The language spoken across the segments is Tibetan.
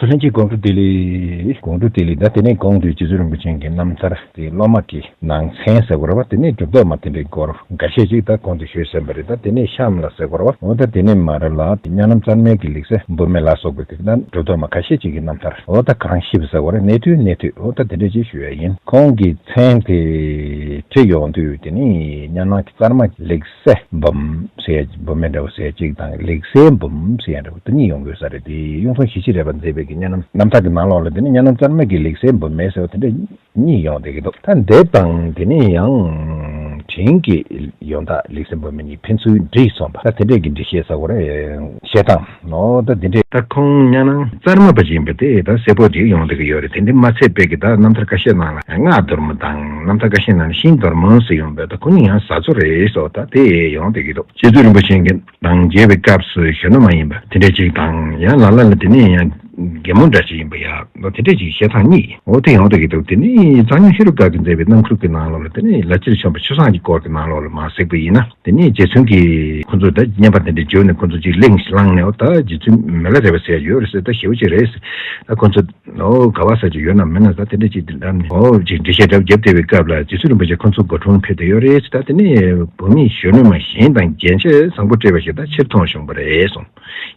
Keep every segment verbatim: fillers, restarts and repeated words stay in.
ལྷན་རྒྱས་དགོང་དྲོ་བདེ་ལེགས། དགོང་དྲོ་བདེ་ལེགས། ད་དེ་ནས་གོང་དུ་རྗེ་བཙུན་རིན་པོ་ཆེ་གི་རྣམ་ཐར་དེ་སློབ་མ་གི་ནང་ཚན་ཟེར་དགོས་རེད་པ། དེ་ནས་གྲུབ་ཐོབ་མ་དེ་འདྲའི་སྐོར་འགའ་ཤས་ཅིག་ད་གོང་དུ་ཞུས་ཟིན་པ་རེད། ད་དེ་ནས་གཤམ་ལ་ཟེར་དགོས་རེད་པ། འོ་ད་དེ་ནས་མར་ལ་དེ་གཉའ་ནམ་གཙང་མའི་གི་ལེགས་བཤད་འབུམ་མེད་ལ་སོགས་པའི་དེ་ད་གྲུབ་ཐོབ་མ་ཁ་ཤས་ཅིག་གི་རྣམ་ཐར། འོ་ད་གང་ཞིབ་ཟེར་དགོས་རེད། གནས་ཚུལ་གནས་ཚུལ་འོ་ད་དེ་འདྲ་ཅིག་ཞུ་ཡ་ཡིན། ཁོང་གི་མཚན་དེ་བྲིས་ཡོང་དུས་དེ་ནི་གཉའ་ནམ་གྱི་གཙང་མ་ལེགས་བཤད་འབུམ་ཟེར་ཡ་འབུམ་མེད་འདྲ་བོ་ཟེར་ཡ་གཅིག་དང་ལེགས་བཤད་འབུམ་ཟེར་ཡ་འདྲ་བོ་དེ་གཉིས་ཡོང་དགོས་ས་རེད། དེ་གཡུང་དྲུང་ཞི་བྱེད་རས་པ་མཛད་པའི་གི་གཉའ་ནམ་རྣམ་ཐར་གྱི་ནང་ལོགས་ལ་དེ་ནི་གཉའ་ནམ་གཙང་མ་གི་ལེགས་བཤད་འབུམ་མེད་ཟེར་བ་དེ་འདྲ་གཉིས་ཡོང་བསྡད་ཀྱི་འདུག་ད་འདི་དང་དེ་ནས་ཡང་དྲིན་གྱི་ཡོན་བདག་ལེགས་བཤད་འབུམ་མེད་གཉིས་ཕན་ཚུན་འདྲིས་སོང་བ། ད་དེ་འདྲས་ཀྱི་འགྲེལ་བཤད་ཟེར་དགོས་རེད། བཤད་སྟངས་ནོ་ད་དེ་འདྲས། ད་ཁོང་གཉའ་ནམ་གཙང་མ་པ་ཅིག་ཡིན་པ་དེ་ད་གསལ་པོ་ཅིག་ཡོང་བསྡད་ཀྱི་ཡོད་རེད། དེ་འདྲས་མ་ཚད་པའི་གི་ད་རྣམ་ཐར་ཁ་ཤས་ནང་ལ་སྔགས་མདོར་མོ་དང་རྣམ་ཐར་ཁ་ཤས་ནང་ལ་ཤིང་མདོར་མོ་ཟེར་ཡོང་བས་ད་ཁོང་གཉིས་ཡང་བཟའ་ཚོ་རེད་ཟེར་བ་ད་དེ་ཡོང་བསྡད་ཀྱི་འདུག་རྗེ་བཙུན་རིན་པོ་ཆེ་གི་དང་མཇལ་བའི་སྐབས་སུ་གཞོན་ནུ་མ་ཡིན་པ་དེ་འདྲས་ཅིག་དང་ཡང་ལ་ལ་ལ་དེ་ནས་ཡང་རྒན་མོ་འདྲ་ཅིག་ཡིན་པ་ཡ་ལོ་དེ་འདྲས་ཅིག་བཤད་སྟངས་གཉིས་འོ་དེ་ཡོང་བསྡད་ཀྱི་འདུག་དེ་ནས་གཙང་སྨྱོན་ཧེ་རུ་ཀ་གིས་མཛད་པའི་རྣམ་མཁྱེན་གྱི་ནང་ལོགས་ལ་དེ་ནས་ལ་སྤྱིར་བྱོན་པ་ཆོས་བཟང་གི་སྐོར་གྱི་ནང་ལོགས་ལ་མ་གཟིགས་པ་ཡིན་ན། དེ་ནས་རྗེ་བཙུན་གྱིས་ཁོ་ཚོ་ད་བསྙེན་པ་དེ་འདྲ་བརྗོད་ནས་ཁོ་ཚོ་ཅིག་གླེང་བླངས་ནས་འོ་ད་རྗེ་བཙུན་མི་ལ་རས་པ་ཟེར་ཡ་ཡོད་རེད་ཟེར། ད་ཞེ་པོ་ཅིག་རེད་ཟེར། ད་ཁོ་ཚོ་འོ་ག་བ་ཟེར་གྱི་ཡོད་ན་མིན་ན་ད་དེ་འདྲ་ཅིག་དེ་འདྲ་ནས་འོ་ཅིག་འགྲེལ་བཤད་འདྲ་བརྒྱབ་བསྡད་པའི་སྐབས་ལ་རྗེ་བཙུན་རིན་པོ་ཆེ་ཁོ་ཚོ་སྒོ་དྲུང་ཕེབས་བསྡད་ཡོད་རེད་ཟེར། ད་དེ་ནས་བུད་མེད་གཞོན་ནུ་མ་གཞན་དང་རྒྱན་ཆ་བཟང་པོ་སྤྲས་པ་ཞིག་ད་ཕྱིར་མཐོང་བྱུང་བ་རེད་གསུངས།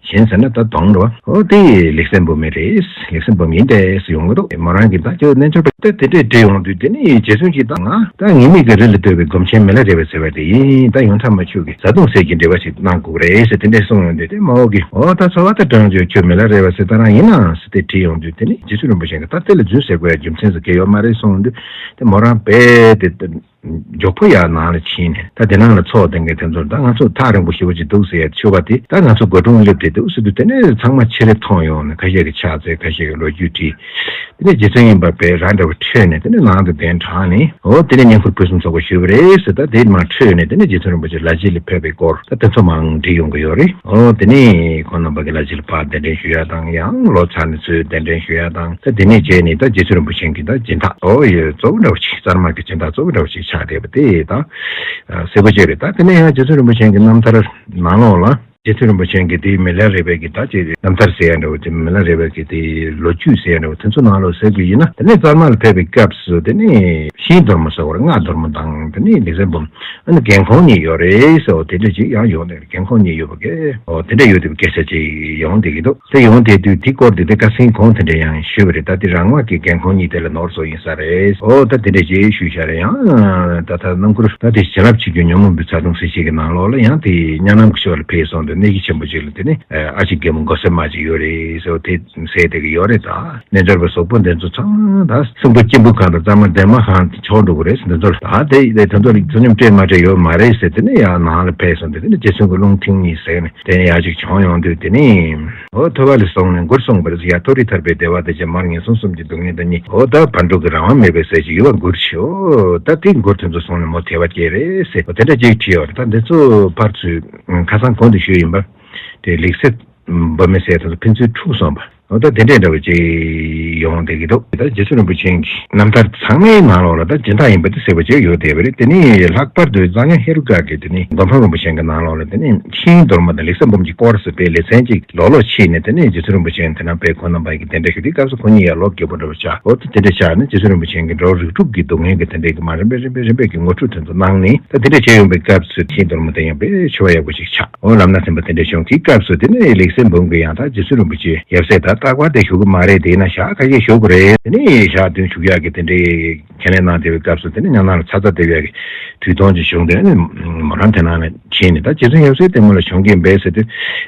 གཞན་ཟེར་ན་ད་གདོང་རེད་བ། འོ་དེ་ལེགས་བཤད་འབུམ་མེད་རེད། ལེགས་བཤད་འབུམ་ཡིན་ཏེ་ཟེར་ཡོང་གི་འདུག་མོ་རང་གིས་ད་ཁྱོད་རྣལ་འབྱོར་པ་ད་དེ་འདྲས་བྲིས་ཡོང་དུས་དེ་ནི་རྗེ་བཙུན་གྱིས་ད་ང་ད་ངེས་མེད་ཀྱི་རི་ལ་བརྡོལ་བའི་སྒོམ་ཆེན་མི་ལ་རས་པ་ཟེར་བ་དེ་ཡིན། ད་ཡོངས་གྲགས་མ་ཆོས་ཀྱི་བཟའ་བཏུང་ཟས་ཀྱི་འབྲེལ་བ་ཞིག་གནང་དགོས་རེད་ཟེར་དེ་འདྲས་གསུངས་ཡོང་དུས་དེ་མ་འོག་གིས་འོ་ད་ཚོར་བ་ད་དྲང་བརྗོད་ཁྱོད་མི་ལ་རས་པ་ཟེར་ད་རང་ཡིན་ནའང་ཟེར་དེ་བྲིས་ཡོང་དུས་དེ་ནི་རྗེ་བཙུན་རིན་པོ་ཆེ་གིས་ད་དེ་ལ་རྫུན་ཟེར་དགོས་ཡ་རྒྱུ་མཚན་ཟེར་གྱི་ཡོད་མ་རེད་གསུངས་དུས་དེ་མོ་རང་རྦད་དེ། མགྱོགས་པོ་ཡར་ནང་ལ་ཕྱིན་ནས་ད་དེ་ནང་ལ་ཚོགས་བསྡད་མཁན་དེ་ཚོར་ད་ང་ཚོ་ཐག་རིང་པོ་ཞེ་པོ་ཅིག་འདུག་ཟེར་ཡ་ཆོས་པ་དེ་ད་ང་ཚོ་སྒོ་དྲུང་སླེབས་བསྡད་འདུག་ཟེར་དུས་དེ་ནས་ཚང་མ་ཕྱི་རེ་མཐོང་ཡོང་ནས་ཁ་ཤས་ཀྱིས་ཕྱག་འཚལ་ཁ་ཤས་ཀྱིས་ལོ་རྒྱུས་དྲིས། དེ་ནས་རྗེ་བཙུན་ཡིན་པ་བས་ར་འདྲ་བོ་འཕྲོས་ནས་དེ་ནས་ནང་དུ་གདན་དྲངས་ནས་འོ་དེ་ནས་བསྙེན་བཀུར་ཕུན་སུམ་ཚོགས་པ་ཞུས་པ་རེད་ཟེར། ད་དེ་མར་འཕྲོས་ནས་དེ་ནས་རྗེ་བཙུན་རིན་པོ་ཆེ་ལ་བྱི་ལ་ཕེབས་པའི་སྐོར་ད་དེ་ཚོ་མང་བྲིས་ཡོང་གི་ཡོད་རེད། འོ་དེ་ནས་ཁོང་རྣམ་པ་གིས་ལ་བྱི་ལ་ཕར་གདན་འདྲེན་ཞུ་ཡ་དང་ཡང་ལོ་ཚར་ནས་ཚུར་གདན་འདྲེན་ཞུ་ཡ་དང་ད་དེ་ནས་རྗེས་ནས་ད་རྗེ་བཙུན་རིན་པོ་ཆེ་གི་ད་སྦྱིན་བདག་འོ་ཡོད་གཙོ་བོ་འདྲ་བོ་ཅིག་གཙང་མ་གི་སྦྱིན་བདག་གཙོ་བོ་འདྲ་བོ་ཅིག་ཆགས་བསྡད་པ་དེ་དང་། གསལ་པོ་བྱས་རེད། ད་དེ་ནས་ཡང་རྗེ་བཙུན་རིན་པོ་ཆེ་གི་རྣམ་ཐར་ནང་ལོགས་ལ་རྗེ་བཙུན་རིན་པོ་ཆེ་གི་དེའི་མི་ལ་རས་པའི་གི་ད་ཅིག་རྣམ་ཐར་ཟེར་ཡ་འདྲ་བོ་དེ་མི་ལ་རས་པའི་གི་དེའི་ལོ་རྒྱུས་ཟེར་ཡ་འདྲ་བོ་དེ་ཚོ་ནང་ལོགས་གཟིགས་པ་ཡིན་ན་དེ་ནས་གཙང་མ་ལ་ཕེབས་པའི་སྐབས་སུ་དེ་ནས་ཤིང་སྡོར་མོ་ཟེར་བ་རེད། སྔགས་སྡོར་མོ་དང་དེ་ནས་ལེགས་བཤད་འབུམ་ཨ་ནི་རྒན་ཁོང་གཉིས་ཡོད་རེད་ཟེར་བ་དེ་འདྲ་ཅིག་ཡང་ཡོང་ནས་རྒན་ཁོང་གཉིས་ཡོད་པ་གས་འོ་དེ་འདྲ་ཡོད་དེ་སྐད་ཆ་ཅིག་ཡོང་བསྡད་ཀྱི་འདུག་དེ་ཡོང་དེ་དུས་དེ་སྐོར་དེ་དེ་ཁ་སང་གོང་དེ་འདྲ་ཡང་ཞུས་པ་རེད། ད་དེ་རང་དབང་གི་རྒན་ཁོང་གཉིས་དེ་ལ་ནོར་སོང་ཡིན་ས་རེད། ཨོ་ད་དེ་འདྲ་ཅིག་ཞུས་ཤག་རེད། ཡང་ད་ལྟ་རྣམ་མགུར་ད་དེ་བྱིན་རླབས་ཆེ་རྒྱུ་ཉོན་མོངས་པའི་ཚ་གདུང་ཟེར་ཞིག་གི་ནང་ལོགས་ལ་ཡང་དེ་གཉའ་ནམ་གྱི་ཕྱོགས་ལ་ཕེབས་སོང་དུས་གནས་གཞི་ཆེན་པོ་ཅིག་ལ་དེ་ནི་ཨ་ཅེ་རྒན་མོ་མགོ་སེར་མ་ཅིག་ཡོད་རེད་ཟེར་བ་དེ་ཟེར་བསྡད་ཀྱི་ཡོད་རེད། ད་རྣལ་འབྱོར་པ་གཟུགས་པོ་འདི་ཚོ་ཚང་མ་ད་སྲིན་པོ་སྐྱིད་འབུ་གང་དང་གཙང་མ་འདན་མ་གང་ཆོག་འགྲོ་གི་རེད་ཟེར། འདི་ཚོ་ད་དེ་དེ་ཚོ་ལ་ཚོ་སྙོམས་སྤྲད་མ་སྤྲད་ཡོད་མ་རེད་ཟེར་དེ་ནི་ཡང་ནང་ལ་ཕེབས་སོང་དུས་དེ་ནི་རྗེ་བཙུན་གྱི་རླུང་ཐེངས་གཉིས་ཟེར་ནས་དེ་ནི་ཡང་ཅིག་བྱུང་ཡོང་དུས་དེ་ནི། འོ་ཐོས་པ་ལས་བྱུང་ནས་མགུར་གསུངས་པ་རེད། ཡ་མཐོ་རིས་ཐར་པའི་བདེ་བ་དེ་ཅན་མར་ངན་སོང་གསུམ་གྱི་སྡུག་བསྔལ་དང་གཉིས། འོ་ད་བར་དོ་གི་རང་དབང་མེད་པའི་ཟས་ཀྱི་ཡུལ་བ་མགུར་ཆེའོ། ད་དེ་མགུར་དེ་ཚོ་གསུངས་ནས་མོ་དད་པ་སྐྱེས་རེད་ཟེར་བ་དེ་འདྲ་ཅིག་བྲིས་ཡོད་རེད། ད་འདི་ཚོ་ཕར་ཚུར་ཁ་སང་གོང་དུ་ཞུས་ཡིན་པ་དེ་ལེགས་བཤད་འབུམ་མེད་ཟེར་དེ་ཚོ་ཕན་ཚུན་འཁྲུག་སོང་བ། འོ་ད་དེ་འདྲའི་འདྲ་བོ་ཅིག་ཡོང་བསྡད་ཀྱི་འདུག་ད་རྗེ་བཙུན་རིན་པོ་ཆེ་གི་རྣམ་ཐར་ཚང་མའི་ནང་ལོགས་ལ་ད་སྦྱིན་བདག་ཡིན་པ་དེ་གསལ་པོ་ཅིག་ཡོད་བསྡད་པ་རེད། དེ་ནས་ལྷག་པར་དུ་གཙང་སྨྱོན་ཧེ་རུ་ཀ་གི་དེ་ནས་མགོན་ཕམ་རིན་པོ་ཆེ་གི་ནང་ལོགས་ལ་དེ་ནས་ཤིང་སྡོར་མ་དང་ལེགས་བཤད་འབུམ་གྱི་སྐོར་ཟེར་བའི་ལེ་ཚན་གཅིག་ལོག་ལོག་ཕྱེས་ནས་དེ་ནས་རྗེ་བཙུན་རིན་པོ་ཆེ་དེ་ན་དཔེ་ཁོང་རྣམ་པ་གི་གདན་འདྲེན་ཞུ་དུས་སྐབས་སུ་ཁོང་གཉིས་ཡར་ལོག་རྒྱལ་པོ་འདྲ་བོ་ཆགས། འོ་ད་དེ་འདྲ་ཆགས་ནས་རྗེ་བཙུན་རིན་པོ་ཆེ་གི་འགྲོ་རིགས་དྲུག་གི་སྡུག་བསྔལ་གྱི་དེ་འདྲའི་གི་མ་རིམ་པས་རིམ་པས་རིམ་པས་ཀྱི་ངོ་སྤྲོད་དེ་ཚོ་གནང་ནས་ད་དེ་འདྲ་བྱས་ཡོང་པའི་སྐབས་སུ་ཤིང་སྡོར་མ་དེ་ཡང་དཔེ་ཆོས་པ་ཡག་པོ་ཞིག་ཆགས། འོ་ལམ་སྣ་ཚན་པ་དེ་འདྲ་བྱུང་། དེའི་སྐབས་སུ་དེ་ནས་ལེགས་བཤད་འབུམ་གྱི་ཡང་དག་རྗེ་བཙུན་རིན་པོ་ཆེ་ཡབ་སྲས་ད་རྟག་པར་དེ་བཞུགས་ཀྱི་མ་རེད། དེ་ན་ཞག་ཁ་ཤས་བཞུགས་དགོས་རེད། དེ་ནས་ཞག་བདུན་བཞུགས་ཡག་གི་དེ་འདྲའི་ཁས་ལེན་གནང་བསྡད་པའི་སྐབས་སུ་དེ་ནས་ཉམས་སྣང་ལ་ཚ་ཚ་བསྡད་ཡག་གི་དུས་ཐུང་ཅིག་བྱུང་། དེ་ནས་མོ་རང་དེ་ནང་ནས་ཕྱིན་ནས་ད་རྗེ་བཙུན་ཡབ་སྲས་དེ་མོ་ལ་བྱུང་གི་མེད་ཟེར་དུས་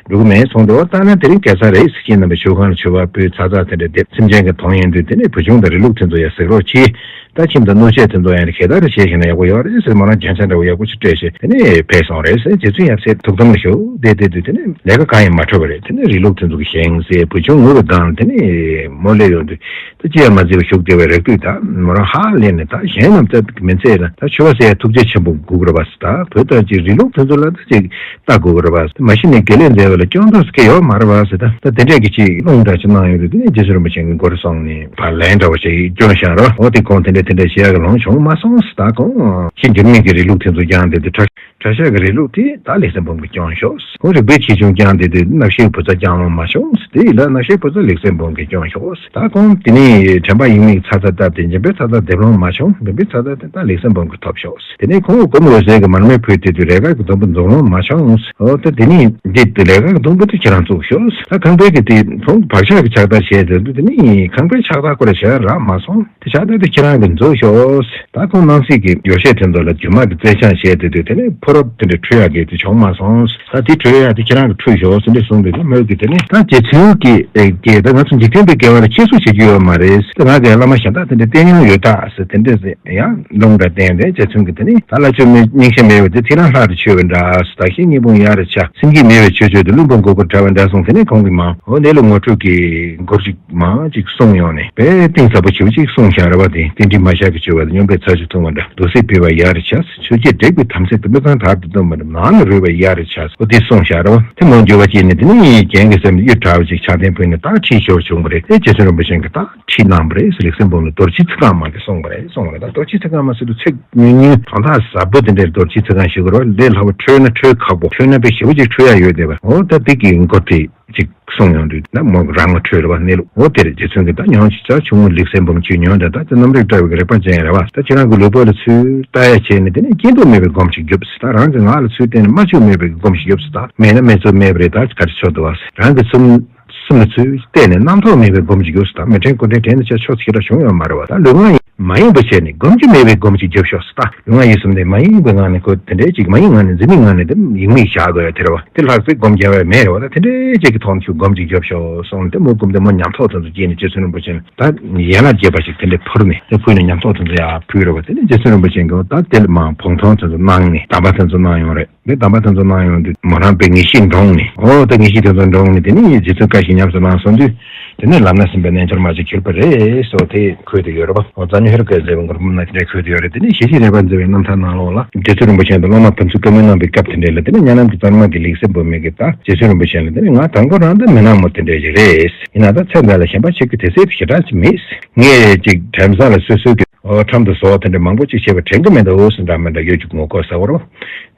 འགྲོ་གི་མེད་སོང་སྟེ། འོ་ད་ན་དེ་རིང་གེ་སར་རེད་ཟེར་གྱིན་རྣམ་པའི་ཆོས་ཁང་ལ་མཆོད་པ་ཕུལ་ཚ་ཚ་དེ་འདྲ་བསྡད། སེམས་ཅན་གྱི་དོན་ཡིན་དུས་དེ་ནས་བུ་ཆུང་དང་རི་ལུག་དེ་ཚོ་ཡང་གཟིགས་རོགས་གྱིས། ད་ཁྱིམ་དང་སྣོད་ཆས་དེ་ཚོ་ཡང་ནི་གད་བདར་བྱས་ཤིང་ན་ཡག་པོ་ཡོད་རེད་ཟེར། མོ་རང་རྒྱན་ཆ་འདྲ་བོ་ཡག་པོ་ཞིག་སྤྲས་བྱས་དེ་ནས་ཕེབས་སོང་རེད་ཟེར། རྗེ་བཙུན་ཡབ་སྲས་ཐུགས་དམ་ལ་བཞུགས་བསྡད་བསྡད་དུས་དེ་ནས་ལས་ཀ་གང་ཡང་མ་འཕྲོ་བ་རེད། དེ་ནས་རི་ལུག་དེ་ཚོ་གིས་ཞེང་ཟེར་བུ་ཆུང་ངུས་པའི་སྒང་ལ་དེ་ནས་མོ་སླེབས་ཡོང་དུས་ད་ཅི་ཡང་མ་བརྗེད་པར་བཞུགས་བསྡད་པའི་རེག་དུས་ད་མོ་རང་ཧ་ལས་ནས་ད་གཞན་རྣམས་ཙམ་མི་ཚད་ན་ད་ཆོས་པ་ཟེར་ཡ་ཐུགས་རྗེ་ཆེན་པོ་དགོས་ཀྱི་རེད་པ་ཟེར། ད་བུ་དང་ཅིག་རི་ལུག་དེ་ཚོ་ལ་ད་ཅིག་ལྟ་དགོས་ཀྱི་རེད་པ། མ་གཞི་ནས་དགེ་ལས་མཛད་པ་ལ་སྐྱོན་འདོགས་ཟེར་མཁན་ཡོད་མ་རེད་པ་ཟེར། ད་ད་དེ་འདྲས་ཀྱི་ཅིག་རླུང་འདྲ་ཅིག་གནང་ཡོད་དུས་དེ་ནས་རྗེ་བཙུན་རིན་པོ་ཆེ་གིས་མགུར་གསུངས་ནས་ཕར་ལན་འདྲ་བོ་ཞིག་སྐྱོན་བཞག་རོགས། འོ་དེ་ཁོང་དེ་འདྲས་དེ་འདྲས་བྱེད་ཡག་གི་ལོང་བྱུང་མ་སོང་ཟེར། ད་ཁོང་ཤི་འགྱུར་མེད་ཀྱི་རི་ལུག་དེ་ཚོ་ཀྱང་དེ་དུས་ཁྲ་ བྱ་བཞག་གི་རེ་ལུགས་དེ་ད་ལེགས་བཤད་འབུམ་གྱིས་སྐྱོང་ཤོག་ཁོང་རིག་པའི་ཆེ་ཆུང་བསྐྱངས་ཏེ་དེ་སྣང་བཞིའི་བུ་ཚ་བསྐྱངས་ལོང་མ་བྱུང་། དེ་ཡིན་ལ་སྣང་བཞིའི་བུ་ཚ་ལེགས་བཤད་འབུམ་གྱིས་སྐྱོང་ཤོག་ད་ཁོང་དེ་ནས་དྲན་པ་ཡེངས་མེད་ཚ་ཚ་བཏབ་སྟེ་འཇམ་པའི་ཚ་ཚ་འདེབས་ལོང་མ་བྱུང་། འཇམ་པའི་ཚ་ཚ་དེ་ད་ལེགས་བཤད་འབུམ་གྱིས་ཐོབ་ཤོག་དེ་ནས་ཁོང་སྒོམ་འོད་ཟེར་གྱི་མར་མེ་ཕུལ་དེ་དུས་ལས་ཀ་གི་སྡོང་པོ་འཛོམས་ལོང་མ་བྱུང་། འོ་ད་དེ་ནས་འདི་དེ་ལས་ཀ་གི་སྡོང་པོ་དེ་ཁྱེད་རང་བཙུགས་ཤོག་ད་ཁང་པའི་གི་དེ་ཁོང་བག་ཆགས་ཀྱི་ཕྱག་རྟགས་བྱས་དེ་དུས་དེ་ནས་ཁང་པའི་ཕྱག་རྟགས་ཁོ་ར་བྱས་རག་མ་སོང་། དེ་ཕྱག་རྟགས་དེ་ཁྱེད་རང་གིས་འཛུགས་ཤོག་ད་ཁོང་སྣང་སྲིད་ཀྱི་ཡོ་བྱད་དེ་ཚོ་ལ་རྒྱུ་མ་གི་རྩེ་ཆང་བྱས་དེ་དུས་དེ་ནས་ཕོ་རབ་དེ་འདྲ་འཁྲུད་ཡག་གི་དེ་བྱུང་མ་སོང་། ད་དེ་འཁྲུད་ཡག་དེ་ཁྱེད་རང་གིས་འཁྲུད་ཤོག་ཟེར་འདྲ་གསུངས་དུས་ད་མོས་ཀྱིས་དེ་ནས་ད་རྗེ་བཙུན་གྱིས་ཨེ་ཀྱེ་ད་ང་ཚོ་འཇིག་རྟེན་པའི་དགེ་བ་ལ་ཁྱད་གསོད་བྱེད་རྒྱུ་ཡོད་མ་རེད། ད་ང་གི་བླ་མ་གཞན་དག་དེ་འདྲ་བསྟེན་མྱོང་ཡོད་ད་ཟེར་དེ་འདྲ་ཟེར་ཡང་ལུང་འདྲ་བསྟན་ཏེ་རྗེ་བཙུན་གྱིས་དེ་ནས་ད་ལྷ་ཆོས་མེད་སྙིང་རྗེ་མེད་པ་དེ་ཚིག་རང་ལྷག་ཏུ་ཆོད་པ་འདྲ་ཟེར། ད་ཤེས་ཉིད་ཕུང་ཡག་རེད་ཆ། སེམས་ཀྱིས་མེད་པའི་ཆོས་སྤྱོད་དེ་བླུན་པོ་མགོ་སྐོར་འདྲ་བ་འདྲ་གསུངས། དེ་ནས་ཁོང་གིས་མ་འོ་དེ་ལ་ངོ་སྤྲོད་ཀྱི་མགུར་ཅིག་མང་ཅིག་གསུངས་ཡོང་ནས་དཔེ་གཏིང་ཟབ་པོ་ཞེ་པོ་ཅིག་གསུངས་བཞག་རེད་བ། དེ་རྟེན་འབྲེལ་མ་བཞག་གི་སྤྱོད་པ་དང་སྨྱོན་པའི་ཚར་གཅོད་མཐོང་བ་འདྲ། འདུ་ཤེས་འཕེལ་བ་ཡག་རེད་ཆ། ཆོས་བརྒྱད་དྲེགས་པའི་དམ་ཚིག་ཏུ་མི་གཙང་དྲག་ཏུ་སྟོན་པ་འདྲ། ནང་ལ་རུལ་བ་ཡག་རེད་ཆ། འོ་དེ་གསུངས་བཞག་རེད་བ། དེ་མོ་འགྱུར་བ་སྐྱེས་ནས་དེ་ནས་རྒན་གྱི་སེམས་གཡུ་བྲག་པ་ཅིག་ཕྱག་རྟེན་ཕུལ་ནས་ད་ཁྲིད་ཤོར་བྱུང་བ་རེད། ཨེ་རྗེ་བཙུན་རིན་པོ་ཆེ་གིས་ད་ཁྲིད་གནང་བ་རེད་ཟེར། ལེགས་བཤད་འབུམ་ལ་རྡོ་རྗེ་ཚིག་རྐང་མ་གིས་གསུངས་པ་རེད་གསུངས་པ་རེད། ད་རྡོ་རྗེ་ཚིག་རྐང་མ་ཟེར་དུས་ཚིག་ཉུང་ཉུང་དོན་དག་ཟབ་པོ་དེ་འདྲའི་རྡོ་རྗེ་ཚིག་རྐང་ཞིག་རེད་བ། ལས་སླ་པོ་འཁྲུལ་ན་འཁྲུལ་ཁག་པོ། འཁྲུལ་ན་དཔེ་ཞེ་པོ་ཅིག་འཁྲུལ་ཡག་ཡོད་བསྡད་པ། འོ་ད་འདི་གི་མགུར་དེ་ཅིག་གསུངས་ཡོང་དུས་ན་མོ་རང་ངོ་འཕྲོད་རེད་བ། གནས་ལུགས་འོ་དེར་རྗེ་བཙུན་གྱིས་ད་ཉོན་ཅིག་ཅར་ཆུང་ངུ་ལེགས་བཤད་འབུམ་ཁྱོད་ཉོན་དེ་ད་ཅི་རྣམ་རིག་བཀྲ་བའི་རིག་པ་ཅན་རེད་བ། ད་ཁྱེད་རང་གི་ལུས་པོ་ལ་ཚུར་ལྟ་ཡ་བྱས་ནས་དེ་ནས་སྐྱིད་སྡུག་མེད་པའི་སྒོམ་ཅིག་རྒྱོབ་ཟེར། ད་རང་གི་ངག་ལ་ཚུར་བལྟས་ནས་སྨྲ་བརྗོད་མེད་པའི་སྒོམ་ཅིག་རྒྱོབ་ཟེར། ད་མེད་ན་མེད་ཚོད་མེད་པ་རེད། ད་ག་རེ་ཆོག་འདུག་བ། རང་གི་སེམས་སེམས་ལ་ཚུར་བལྟས་ནས་རྣམ་རྟོག་མེད་པའི་སྒོམ་ཅིག་རྒྱོབ་ཟེར། ད་མི་དྲན་དགུ་དྲན་དྲན་ནས་ཆ་ཆོག་ཅིག་ར་བྱུང་ཡོད་མ་རེད་བ། ད་ལུས་ངག་ཡིད་མ་ཡེངས་པ་བྱས་ནས་སྒོམ་རྒྱུ་མེད་པའི་སྒོམ་ཅིག་རྒྱོབ་ཤོག་ཟེར། ད་ལུས་ངག་ཡིད་གསུམ་དེ་མ་ཡེངས་པའི་ངང་ནས་ཁོ་དེ་འདྲའི་ཅིག་མ་ཡེངས་ངང་ནས་འཛིན་མེད་ངང་ནས་དེ་ཡེངས་མེད་བཞག་དགོས་ཡ་དེ་རེད་བ། དེ་ལྷག་ཚེ་སྒོམ་རྒྱག་ཡ་མེད་རེད་བ། ད་དེ་འདྲའི་ཅིག་གི་ཐོག་ནས་ཁྱོད་སྒོམ་ཅིག་རྒྱོབ་ཤོག་གསུངས་ནས་དེ་མོ་སྒོམ་དེ་མོ་ཉམས་རྟོགས་དེ་ཚོ་སྐྱེས་ནས་རྗེ་བཙུན་རིན་པོ་ཆེ་ལ་ད་ཡན་ལག་བརྒྱད་པ་ཅིག་དེ་འདྲའི་ཕུལ་ནས་དེ་ཕུལ་ནས་ཉམས་རྟོགས་དེ་ཚོ་ཡར་ཕུལ་རེད་བ། དེ་ནས་རྗེ་བཙུན་རིན་པོ་ཆེ་གིས་ད་དེ་ལ་མར་བོང་ཐོང་དེ་ཚོ་གནང་ནས་གདམས་པ་དེ་ཚོ་གནང་ཡོང་རེད། འདི་གདམས་པ་དེ་ཚོ་གནང་ཡོང་དུས་མོ་རང་དཔེ་ངེས་ཤེས་འདྲོངས་ནས། འོ་ད་ངེས་ཤེས་དེ་ཚོ་འདྲོངས་ནས་དེ་ནས་རྗེ་བཙུན་བཀའ་བཞིན་ཉམས་སུ་བླངས་སོང་དུས་དེ་ནས་ལམ་སྣ་ཟིན་པའི་རྣལ་འབྱོར་མ་ཅིག་གྱུར་པ་རེད་ཟེར་བ་དེ་འཁོད་དེ་ཡོད་རེད་པ། འོ་རྩ་ཉོན་ཧེ་རུ་ཀའི་མཛད་པའི་མགུར་མ་ན་དེ་འདྲ་འཁོད་དེ་ཡོད་རེད། དེ་ནས་ཞི་བྱེད་རས་པ་མཛད་པའི་རྣམ་ཐར་ནང་ལོགས་ལ་རྗེ་བཙུན་རིན་པོ་ཆེ་དང་སློབ་མ་ཕན་ཚུན་བཀའ་མོལ་གནང་བའི་སྐབས་དེ་འདྲ་ལ་དེ་ནས་གཉའ་ནང་གི་གཙང་མ་གི་ལེགས་བཤད་འབུམ་མེད་ཀྱི་ད་རྗེ་བཙུན་རིན་པོ་ཆེ་ལ་དེ་ནས་ང་དང་པོ་རང་ད་མི་སྣང་མོ་དེ་འདྲ་ཞིག་རེད། ཡིན་ན་ད་ཚེ་འདི་ལ་གཞན་པ་ཆགས་རྒྱུ་དེ་ཚོ་ཞེ་དྲག་ཅིག་མེད། ངས་ཅིག་དྲན་བཟང་ལ་སོ་སོའི་གི་འོ་ཁྲམ་དུ་བཟོ་དེ་འདྲ་མང་པོ་ཅིག་བྱས་པ་དྲན་གི་མི་འདུག་ཟེར་འདྲ་མི་འདྲ་ཡོད་ཅིག་ངོ་ལྐོག་ཟེར་བ་རོ།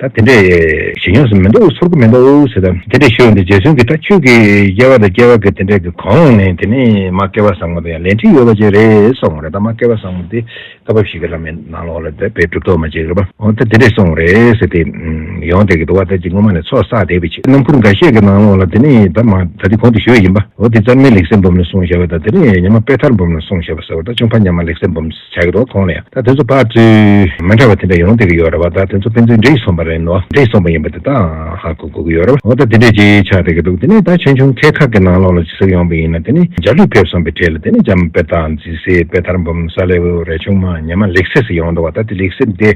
ད་དེ་འདྲས་ཞེ་སྙོམས་སུ་མི་འདུག་ཚོར་གི་མི་འདུག་ཟེར། ད་དེ་འདྲས་ཞུས་འདི་རྗེ་བཙུན་གྱིས་ད་ཁྱོད་ཀྱི་སྐྱེ་བ་དང་སྐྱེ་བ་གི་དེ་འདྲས་ཀྱི་གོང་ནས་དེ་ནས་མ་སྐལ་བ་བཟང་པོ་དང་ཡང་ལས་འཕྲིན་ཡོད་པ་ཅིག་རེད་གསུངས་པ་རེད། ད་མ་སྐལ་བ་བཟང་པོ་དེ་བཀའ་བབས་ཤིག་གི་བླ་མའི་ནང་ལོགས་ལ་དེ་དཔེ་གྲུབ་ཐོབ་མ་ཅིག་རེད་པ། འོ་ད་དེ་འདྲས་གསུངས་རེད་ཟེར་ཏེ་ཡོང་བསྡད་ཀྱི་འདུག་བ། ད་ཅིག་སྔོན་མ་ནས་ཚོགས་བསགས་བསྡད་པའི་ཆེད་རྣམ་མགུར་འགའ་ཤས་ཀྱི་ནང་ལོགས་ལ་དེ་ནས་ད་མ་ད་དེ་གོང་དུ་ཞུས་ཡིན་པ། འོ་དེ་རྩ་རླུང་ལེགས་བཤད་འབུམ་ལ་གསུངས་བཞག་པ་དང་དེ་ནས་ཉི་མ་དཔེ་མཐར་འབུམ་ལ་གསུངས་བཞག་པ་ཟེར་བ་ད་ཅུང་ཕ་ཉམས་མ་ལེགས་བཤད་འབུམ་བྱ་གི་འདུག་གོང་ལ་ཡང་ད་དེ་ཚོ་ཕར་ཚུར་མི་འདྲ་བ་དེ་འདྲ་ཡོང་བསྡད་ཀྱི་ཡོད་རེད་བ། ད་དེ་ཚོ་ཕན་ཚུན་འདྲེས་སོང་པ་རེད་ནོ། འདྲེས་སོང་པ་ཡིན་པ་དེ་ད་ཧ་གོ་དགོས་ཀྱི་ཡོད་རེད་བ། འོ་ད་དེ་འདྲས་ཅིག་ཆགས་བསྡད་ཀྱི་འདུག་དེ་ནས་ད་ཆོས་འབྱུང་ཁལ་ཁ་གི་ནང་ལོགས་ལ་ཅིག་གཟིགས་ཡོང་པ་ཡིན་ན་དེ་ནས་འཇའ་ལུས་ཕེབས་སོང་པའི་གྲས་ལ་དེ་ནས་འཇམ་དཔལ་དང་རྫི་སྲས་དཔེ་མཐར་འབུམ་ས་ལེའུ་རས་ཆུང་མ་ཉི་མ་ལེགས་བཤད་ཟེར་ཡོང་འདུག་བ། ད་དེ་ལེགས་བཤད་དེ་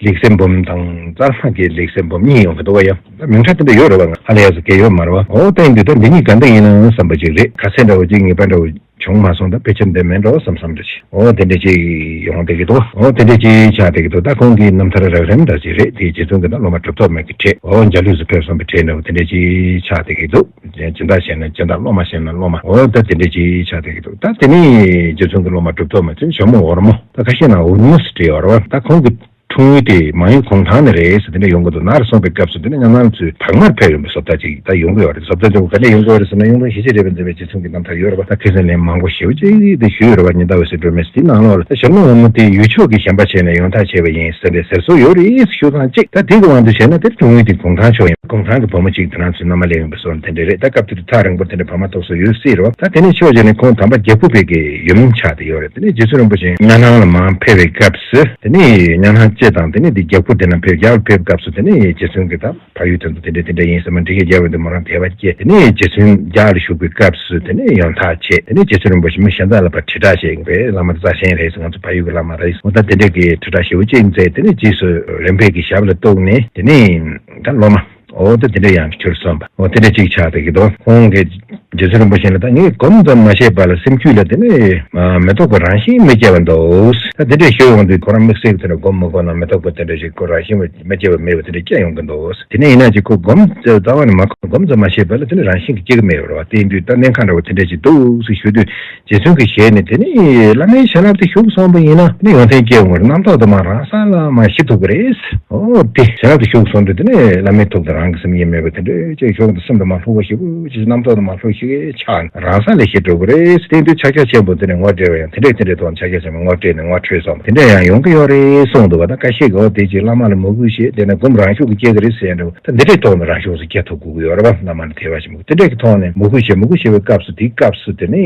ལེགས་བཤད་འབུམ་དང་རྩ་ལྷ་གི་ལེགས་བཤད་འབུམ་གཉིས་ཡོང་གི་འདུག་བ། ཡང་ད་མིང་གྲས་དེ་འདྲ་ཡོད་རེད་བ། ང་ཧ་ལས་ཡ་ཟེར་གྱི་ཡོད་མ་རེད་བ། འོ་ད་ཡིན་དུས་ད་འདི་གཉིས་ག་འདྲ་ཡིན་ནམ་བསམ་པ་ཅིག་རེད། ཁ་གསལ་འདྲ་བོ་ཅིག་ངེས་པ་འདྲ་བོ་བྱུང་མ་སོང་། ད་ཕལ་ཆེར་འདི་མིན་འགྲོ་བསམ་བསམ་འདྲ་ཅིག་འོ་དེ་འདྲ་ཅིག་ཡོང་བསྡད་ཀྱི་འདུག་འོ་དེ་འདྲ་ཅིག་ཆགས་བསྡད་ཀྱི་འདུག་ད་ཁོང་གི་རྣམ་ཐར་རགས་རིམ་འདྲ་ཅིག་རེད། དེ་རྗེ་བཙུན་གྱི་ད་སློབ་མ་གྲུབ་ཐོབ་མའི་གི་གྲས། འོ་འཇའ་ལུས་སུ་ཕེབས་སོང་པའི་གྲས་འདྲ་བོ་དེ་འདྲ་ཅིག་ཆགས་བསྡད་ཀྱི་འདུག་སྦྱིན་བདག་བྱས་ན་སྦྱིན་བདག་སློབ་མ་བྱས་ན་སློབ་མ། འོ་ད་དེ་འདྲ་ཅིག་ཆགས་བསྡད་ཀྱི་འདུག་ད་དེ་ནས་རྗེ་བཙུན་གྱི་སློབ་མ་གྲུབ་ཐོབ་མ་ཚུན་ཇོ་མོ་འོར་མོ། ད་ཁ་ཤས་ན་འོར་མོ་ཟེར་བྲིས་ཡོད་རེད་བ། ད་ཁོང་གི་འཁྲུངས་ཡུལ་དེ་མང་ཡུལ་གུང་ཐང་ནས་རེད་ཟེར་དེ་འདྲ་ཡོང་གི་འདུག་ནར་སོང་པའི་སྐབས་སུ་དེ་ནས་ཉམས་སྣང་ཚོས་བག་མར་ཕེབས་ཡོང་པའི་བཟོ་ལྟ་ཅིག་ད་ཡོང་གི་ཡོད་རེད། བཟོ་ལྟ་ཅིག་ག་འདྲ་ཡོང་གི་ཡོད་རེད་ཟེར་ན། གཡུང་དྲུང་ཞི་བྱེད་རས་པ་མཛད་པའི་རྗེ་བཙུན་གྱི་རྣམ་ཐར་ཡོད་རེད་པ། ད་ཁ་སང་ལན་མང་པོ་ཞེ་པོ་ཅིག་དེ་ཞུས་ཡོད་རེད་པ། ཉི་ཟླ་འོད་ཟེར་སྒྲོན་མེ་ཟེར་དེའི་ནང་ལོགས་ལ་ད་ཞྭ་ལུང་འོལ་མོ་དེ་ཡུལ་ཕྱོགས་ཀྱི་ཞེན་པ་བྱས་ནས་ཡོངས་གྲགས་བྱས་པ་ཡིན་ཟེར་ནས་ཟེར་སྲོལ་ཡོད་རེད་ཞུ་སྟངས་གཅིག་ད་དེ་གི་དབང་དུ་བྱས་ན་དེ་འཁྲུངས་ཡུལ་དེ་གུང་ཐང་ཕྱོགས་ཡིན། གུང་ཐང་གི་བུ་མོ་གཅིག་དེ་རང་ཚོའི་མནའ་མ་ལེན་ཡོང་པའི་སྲོལ་དེ་འདྲ་རེད། ད་སྐབས་དེ་དུས་ཐག་རིང་པོ་དེ་འདྲ་བར་མ་དོགས་སྲོལ་ཡོད་སྲིད་རེད་བ། ད་དེ་ནས་ཕྱོགས་བཞི་ནས་ཁོང་དམ་པ་རྒྱལ་པོ་པའི་གི་ཡུམ་ཆགས་བསྡད་ཡོད་རེད། དེ་ནས་རྗེ་བཙུན་རིན་པོ་ཆེ་ཉ་ནང་ལ་མར་ཕེབས་པའི་སྐབས་སུ་དེ་ནས་ཉ་ནང་སྐྱེས་དང་དེ་ནས་དེ་རྒྱལ་པོ་དེ་ན་ཕེབས། རྒྱལ་པོ་ཕེབས་སྐབས་སུ་དེ་ནས་རྗེ་བཙུན་གྱིས་ད་ཕ་ཡུལ་དེ་ཚོ་དེ་འདྲ་དེ་འདྲ་ཡིན་ཟེར་མ་འགྲེལ་བཤད་རྒྱག་པ་དེ་མོ་རང་དད་པ་སྐྱེས། དེ་ནས་རྗེ་བཙུན་རྒྱ་ལ་བཞུགས་པའི་སྐབས་སུ་དེ་ནས་ཡོངས་གྲགས་བྱས། དེ་ནས་རྗེ་བཙུན་རིན་པོ་ཆེ་མི་གཞན་དག་ལ་ཕར་དྲིལ་བསྒྲགས་བྱས་པའི་བླ་མ་རྩ་ཆེན་རེད་ཟེར། ང་ཚོ་ཕ་ཡུལ་གྱི་བླ་མ་རེད་ཟེར། འོ་ད་དེ་འདྲ་གི་དྲིལ་བསྒྲགས་ཞེ་པོ་ཅིག་མཛད། དེ་ནས་རྗེས་སུ་རིམ་པས་ཀྱི་ཞབས་ལ་གཏུགས་ནས་དེ་ནས་ད་སློབ་མ། འོ་ད་དེ་འདྲ་ཡང་གྱུར་སོང་པ། འོ་དེ་འདྲ་ཅིག་ཆགས་བསྡད་ཀྱི་འདུག་ཁོང་གིས་རྗེ་བཙུན་རིན་པོ་ཆེ་ལ་ད་ངས་སྒོམ་ཙམ་མ་ཤེས་པ་ལ་སེམས་རྒྱུད་ལ་དེ་ནས་མ་མི་རྟོག་པ་རང་བཞིན་མི་སྐྱེ་བ་འདུག་ད་དེ་འདྲས་ཞུ་ཡོང་དུས་ཁོ་རང་དམིགས་བསལ་གྱི་དེ་འདྲ་སྒོམ་མི་དགོས་ན་མི་རྟོག་པ་དེ་འདྲ་ཞིག་ཁོ་རང་བཞིན་མི་སྐྱེ་བ་མེད་པ་དེ་འདྲ་སྐྱེ་ཡོང་གི་འདུག་དེ་ནས་ཡིན་ན་ཅིག་ཁོ་སྒོམ་རྩ་བ་ནས་མ་སྒོམ་ཙམ་མ་ཤེས་པ་ལ་དེ་ནས་རང་བཞིན་གྱིས་སྐྱེ་གི་མེད་པ་རེད་བ། དེ་ཡིན་དུས་ད་གནས་ཁང་འདྲ་བོ་དེ་འདྲས་ཅིག་འདུག་ཟེར་ཞུ་དུས། རྗེ་བཙུན་གྱི་ཞལ་ནས་དེ་ནི་བླ་མའི་བྱིན་རླབས་དེ་ཞུགས་སོང་བ་ཡིན་ན་ནི་ཡོན་ཏན་སྐྱེ་འོང་བར་རྣམ་རྟོག་དུ་མ་རང་སར་ལ་མ་ཞི་ཐུབ་ཀྱི་རེད། འོ་དེ་བྱིན་རླབས་དེ་ཞུགས་སོང་དུས་དེ་ནི་བླ་མའི་ཐུགས་དང་རང་གི་སེམས་གཉིས་མེད་པ་དེ་འདྲ་ཅིག་ཞུགས་དུས་སེམས་དུ་མ་ལྷུག་པ་ཞིག་ཅིག་རྣམ་རྟོག་དུ་མ་ལྷུག་ཞིག་ཆགས་ནས་རང་སར་ལ་ཞི་འགྲོ་གི་རེད། དེ་དུས་ཕྱག་རྒྱ་ཆེན་པོ་དེ་ནི་ངོ་སྤྲད་པ་ཡང་དེ་འདྲས་དེ་འདྲས་ཐོག་ཕྱག་རྒྱ་ཆེན་པོ་ངོ་སྤྲད་ནས་ངོ་འཕྲོད་སོང་དེ་འདྲས་ཡང་ཡོང་གི་ཡོད་རེད་གསུངས་འདུག་བ། ད་ཁ་ཤས་ཀྱིས་འོ་དེ་ཅིག་བླ་མ་ལ་མོས་གུས་བྱེད་དེ་ན་སྒོམ་རང་ཤུགས་ཀྱིས་སྐྱེ་གི་རེད་ཟེར་ཡ་འདྲ་བོ། ད་འདི་འདྲའི་ཐོག་ནས་རང་ཤུགས་སུ་སྐྱེ་ཐུབ་དགོས་ཀྱི་ཡོད་རེད་བ། བླ་མ་ལ་དད་པ་ཆེན་པོ་དེ་འདྲའི་གི་ཐོག་ནས་མོས་གུས་བྱེད། མོས་གུས་བྱེད་པའི་སྐབས་སུ་དེའི་སྐབས་སུ་དེ་ནི་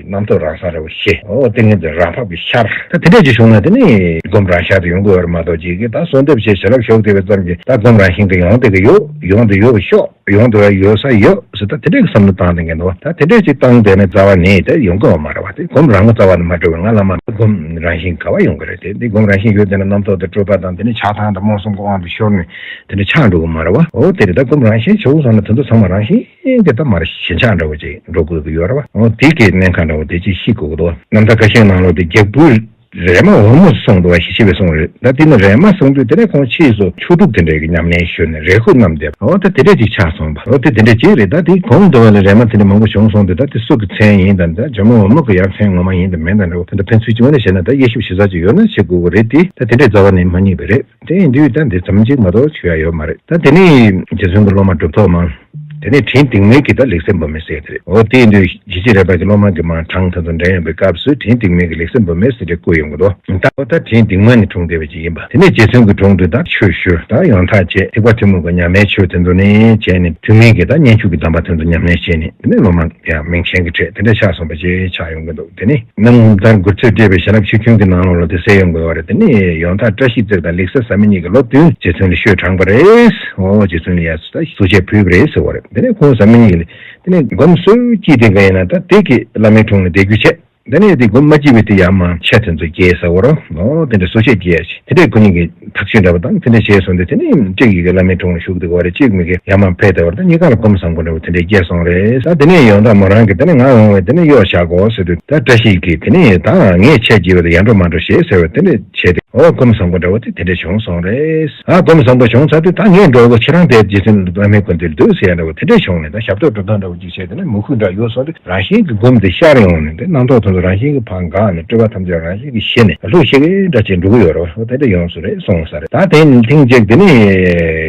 རྣམ་རྟོག་རང་སར་ར་བ་ཤེས། འོ་ཏིང་ངེ་འཛིན་རང་བབས་ཀྱི་ཤར། ད་དེ་འདྲ་ཅིག་བྱུང་ན་དེ་ནི་སྒོམ་རང་ཤར་དུ་ཡོང་གི་ཡོད་རེད་མ་གཏོགས་ཅིག་གི་ད་གསོལ་འདེབས་བྱས་བྱིན་རླབས་ཞུགས་བསྡད་པའི་ཙམ་གྱིས་ད་སྒོམ་རང་བཞིན་གྱི་ཡོང་བསྡད་ཀྱི་ཡོད། ཡོང་དུ་ཡོད་པ་ཤོག་ཡོང་དུ་ཡོད་ས་ཡོད་ཟེར་ད་དེ་འདྲའི་གི་བསམ་བློ་བཏང་བསྡད་མཁན་འདུག་ད་དེ་འདྲའི་ཅིག་བཏང་བསྡད་ན་རྩ་བ་ནས་དེ་ཡོང་གི་ཡོད་མ་རེད་བ། དེ་སྒོམ་རང་ངོ་རྩ་བ་ནས་མ་གྲུབ་པས་ང་བླ་མ་སྒོམ་རང་བཞིན་ག་བ་ཡོང་གི་རེད། དེ་འདི་སྒོམ་རང་བཞིན་ཡོད་དེ་ན་རྣམ་རྟོག་དང་སྤྲོས་པ་དང་དེ་ནི་ཆགས་སྡང་དང་རྨོངས་གསུམ་གྱི་དབང་དུ་ཤོར་ནས། དེ་འདྲ་ཆགས་འགྲོ་གི་མ་རེད་བ། འོ་དེ་རེད། ད་སྒོམ་རང་བཞིན་བྱུང་སོང་ན་དེ་ཚོ་ཚང་མ་རང་བཞིན་གྱིས་ད་མར་ཞེན་ཆགས་འདྲ་བོ་ཅིག་འགྲོ་དགོས་ཀྱི་ཡོད་རེད་བ། འོ་དེ་གི་གནད་འགག་འདྲ་བོ་དེ་ཅིག་ཤེས་དགོས་ཀྱི་འདུག་རྣམ་ཐར་ཁ་ཤས་ནང་ལོགས་དེ་རྒྱལ་བུ་རས་མ་འོལ་མོ་གསུངས་འདུག་བ། ཞེས་བྱ་བའི་གསུང་རེད། ད་དེ་ནི་རས་མ་གསུངས་དུས་དེ་ནས་ཁོང་ཕྱིས་སུ་ཆོས་དྲུག་དེ་འདྲའི་གི་ཉམས་ལེན་ཞུས་ནས་རས་ཁུག་བསྣམས་བསྡད། འོ་ད་དེ་འདྲ་ཅིག་ཆགས་སོང་བ། འོ་དེ་དེ་འདྲ་ཅིག་རེད། ད་དེ་གོང་དུ་བ་ལ་རས་མ་དེ་འདྲ་མང་པོ་བྱུང་སོང་དུས་ད་དེ་སུ་གི་མཚན་ཡིན་དང་ད་ཇོ་མོ་འོལ་མོ་གི་ཡང་མཚན་ངོ་མ་ཡིན་དང་མིན་དང་འདྲ་བོ་དེ་འདྲ་ཕན་ཚུན་གཅིག་འོ་ན་བྱས་ན་ད་དབྱེ་ཞིབ་ཞིབ་ཚགས་ཅིག་ཡོད་ན་བྱེད་དགོས་ཀྱི་རེད། དེ་ད་དེ་འདྲའི་རྩ་བ་ནས་མ་རྙེད་པ་རེད། དེ་ཡིན་དུས་ད་འདི་ཙམ་གཅིག་མ་གཏོགས་ཞུ་ཡ་ཡོད་མ་རེད། ད་དེ་ནས་རྗེ་བཙུན་གྱི་སློབ་མ་གྲུབ་ཐོབ་མ། དེ་ནས་དྲིན་སྟེགས་མའི་གི་ད་ལེགས་སེ་འབུམ་མེ་ཟེར་དེ་རེད། འོ་དེ་ཡིན་དུས་ཞི་བྱེད་རས་པ་གི་སློབ་མ་གི་མ་གྲངས་དེ་ཚོ་འདྲེན་ཡོང་པའི་སྐབས་སུ་དྲིན་སྟེགས་མའི་གི་ལེགས་སེ་འབུམ་མེ་ཟེར་དེ་བཀོད་ཡོང་གི་འདུག་ད་འོ་ད་དྲིན་སྟེགས་མ་ནས་འཁྲུངས་བསྡད་པ་ཅིག་ཡིན་པ། དེ་ནས་རྗེ་བཙུན་གྱི་དྲུང་དུ་ད་ཆོས་ཞུ་ད་ཡོན་བདག་བྱེད་ཐེག་པ་ཐུན་མོང་གི་མཉམ་མེད་ཆོས་དེ་ཚོ་ནས་བྱས་ནས་ཐུན་མིན་གྱི་ད་སྙན་བརྒྱུད་ཀྱི་གདམས་པ་དེ་ཚོ་ཉམས་ལེན་བྱས་ནས་དེ་ནས་སློབ་མ་ཡང་མིང་ཆེན་གྱི་གྲས་དེ་འདྲ་ཆགས་སོང་པ་ཅིག་ཆགས་ཡོང་གི་འདུག་དེ་ནས། རྣམ་ཐར་མགུར་ཚོས་སྤྲས་པའི་བྱིན་རླབས་ཆུ་རྒྱུན་གྱི་ནང་ལོགས་ལ་དེ་གསལ་ཡོང་དགོས་པ་རེད། དེ་ནས་ཡོན་བདག་བཀྲ་ཤིས་བརྩེགས་དང་ལེགས་བཤད་བཟའ་མི་གཉིས་ཀྱིས་ལོ་བདུན་རྗེ་བཙུན་ལ་ཆོས་དྲངས་པ་རེད། འོ་རྗེ་བཙུན་ལ་ཡ་གསོལ་ཇ་ཕུལ་བ་རེད་ཟེར་བ་རེད། དེ་ནས་ཁོང་བཟའ་མི་གཉིས་ཀྱིས་དེ་ནས་སྒོམ་སྲོལ་གྱིས་དེ་ག་ཡིན་ན་ད་དེ་གི་བླ་མའི་དྲུང་ལ་བསྡད་རྒྱུ་བྱས། དེ་ནས་དེ་སྒོམ་མ་སྐྱེས་པའི་དེ་ཡར་མར་ཆས་དེ་ཚོ་རྒྱས་ཟེར་བ་རེད། འོ་དེ་འདྲ་གསོལ་ཇ་རྒྱས་ཤིག་དེ་འདྲས་ཁོ་གཉིས་ཀྱིས། ཐག་གཅོད་འདྲ་བ་དང་དེ་འདྲ་བྱས་སོང་དུས་དེ་ནས་གཅིག་ཡི་གེ་བླ་མའི་དྲུང་ལ་བཞུགས་འདུག་བ་རེད། གཅིག་མི་གེ་ཡར་མར་ཕེབས་བསྡད་པ་རེད། ད་གཉིས་ཀ་ལ་སྒོམ་བཟང་པོ་འདྲ་བོ་དེ་འདྲས་སྐྱེས་སོང་རེད། ད་དེ་ནས་ཡོན་བདག་མོ་རང་གིས་དེ་ནས་ང་འོང་བས་དེ་ནས་གཡོག་བཞག་གོ་ཟེར་དུས་ད་བཀྲ་ཤིས་ཀྱིས་དེ་ནས་ད་ངས་ཆས་བགྱིས་པ་དང་ཡར་འགྲོ་མར་འགྲོ་བྱེད་ཟེར་བས་དེ་འདྲས་བྱས་ཏེ་འོ་སྒོམ་བཟང་པོ་འདྲ་བོ་དེ་དེ་འདྲས་བྱུང་སོང་རེད། ཨ་སྒོམ་བཟང་པོ་བྱུང་ཚར་དུས་ད་ངས་འགྲོ་གོ་ཁྱེད་རང་དེར་རྗེ་བཙུན་བླ་མའི་སྐུ་མདུན་སྡོད་ཟེར་ཡ་འདྲ་བོ་དེ་འདྲས་བྱུང་ནས་ད་ཞབས་ཏོག་འགྲོ་སྟངས་འདྲ་བོ་ཅིག་བྱས་དེ་ནས་མོས་གུས་འདྲ་ཡོད་སོང་དུས། རང་བཞིན་གྱི་སྒོམ་དེ་ཤར་ཡོང་ནས་དེ་རྣམ་རྟོག་དེ་ཚོ་རང་བཞིན་གྱིས་ཕར་འགག་ནས་སྤྲོས་པ་ཐམས་ཅད་རང་བཞིན་གྱིས་ཞི་ནས་ལྷོད་ཤིག་གི་འདྲ་ཅིག་འགྲོ་གི་ཡོད་རེད་བ། དེ་འདྲ་ཡོང་སོང་རེད་གསུངས་ས་རེད། ད་དེ་ཐེངས་གཅིག་དེ་ནས་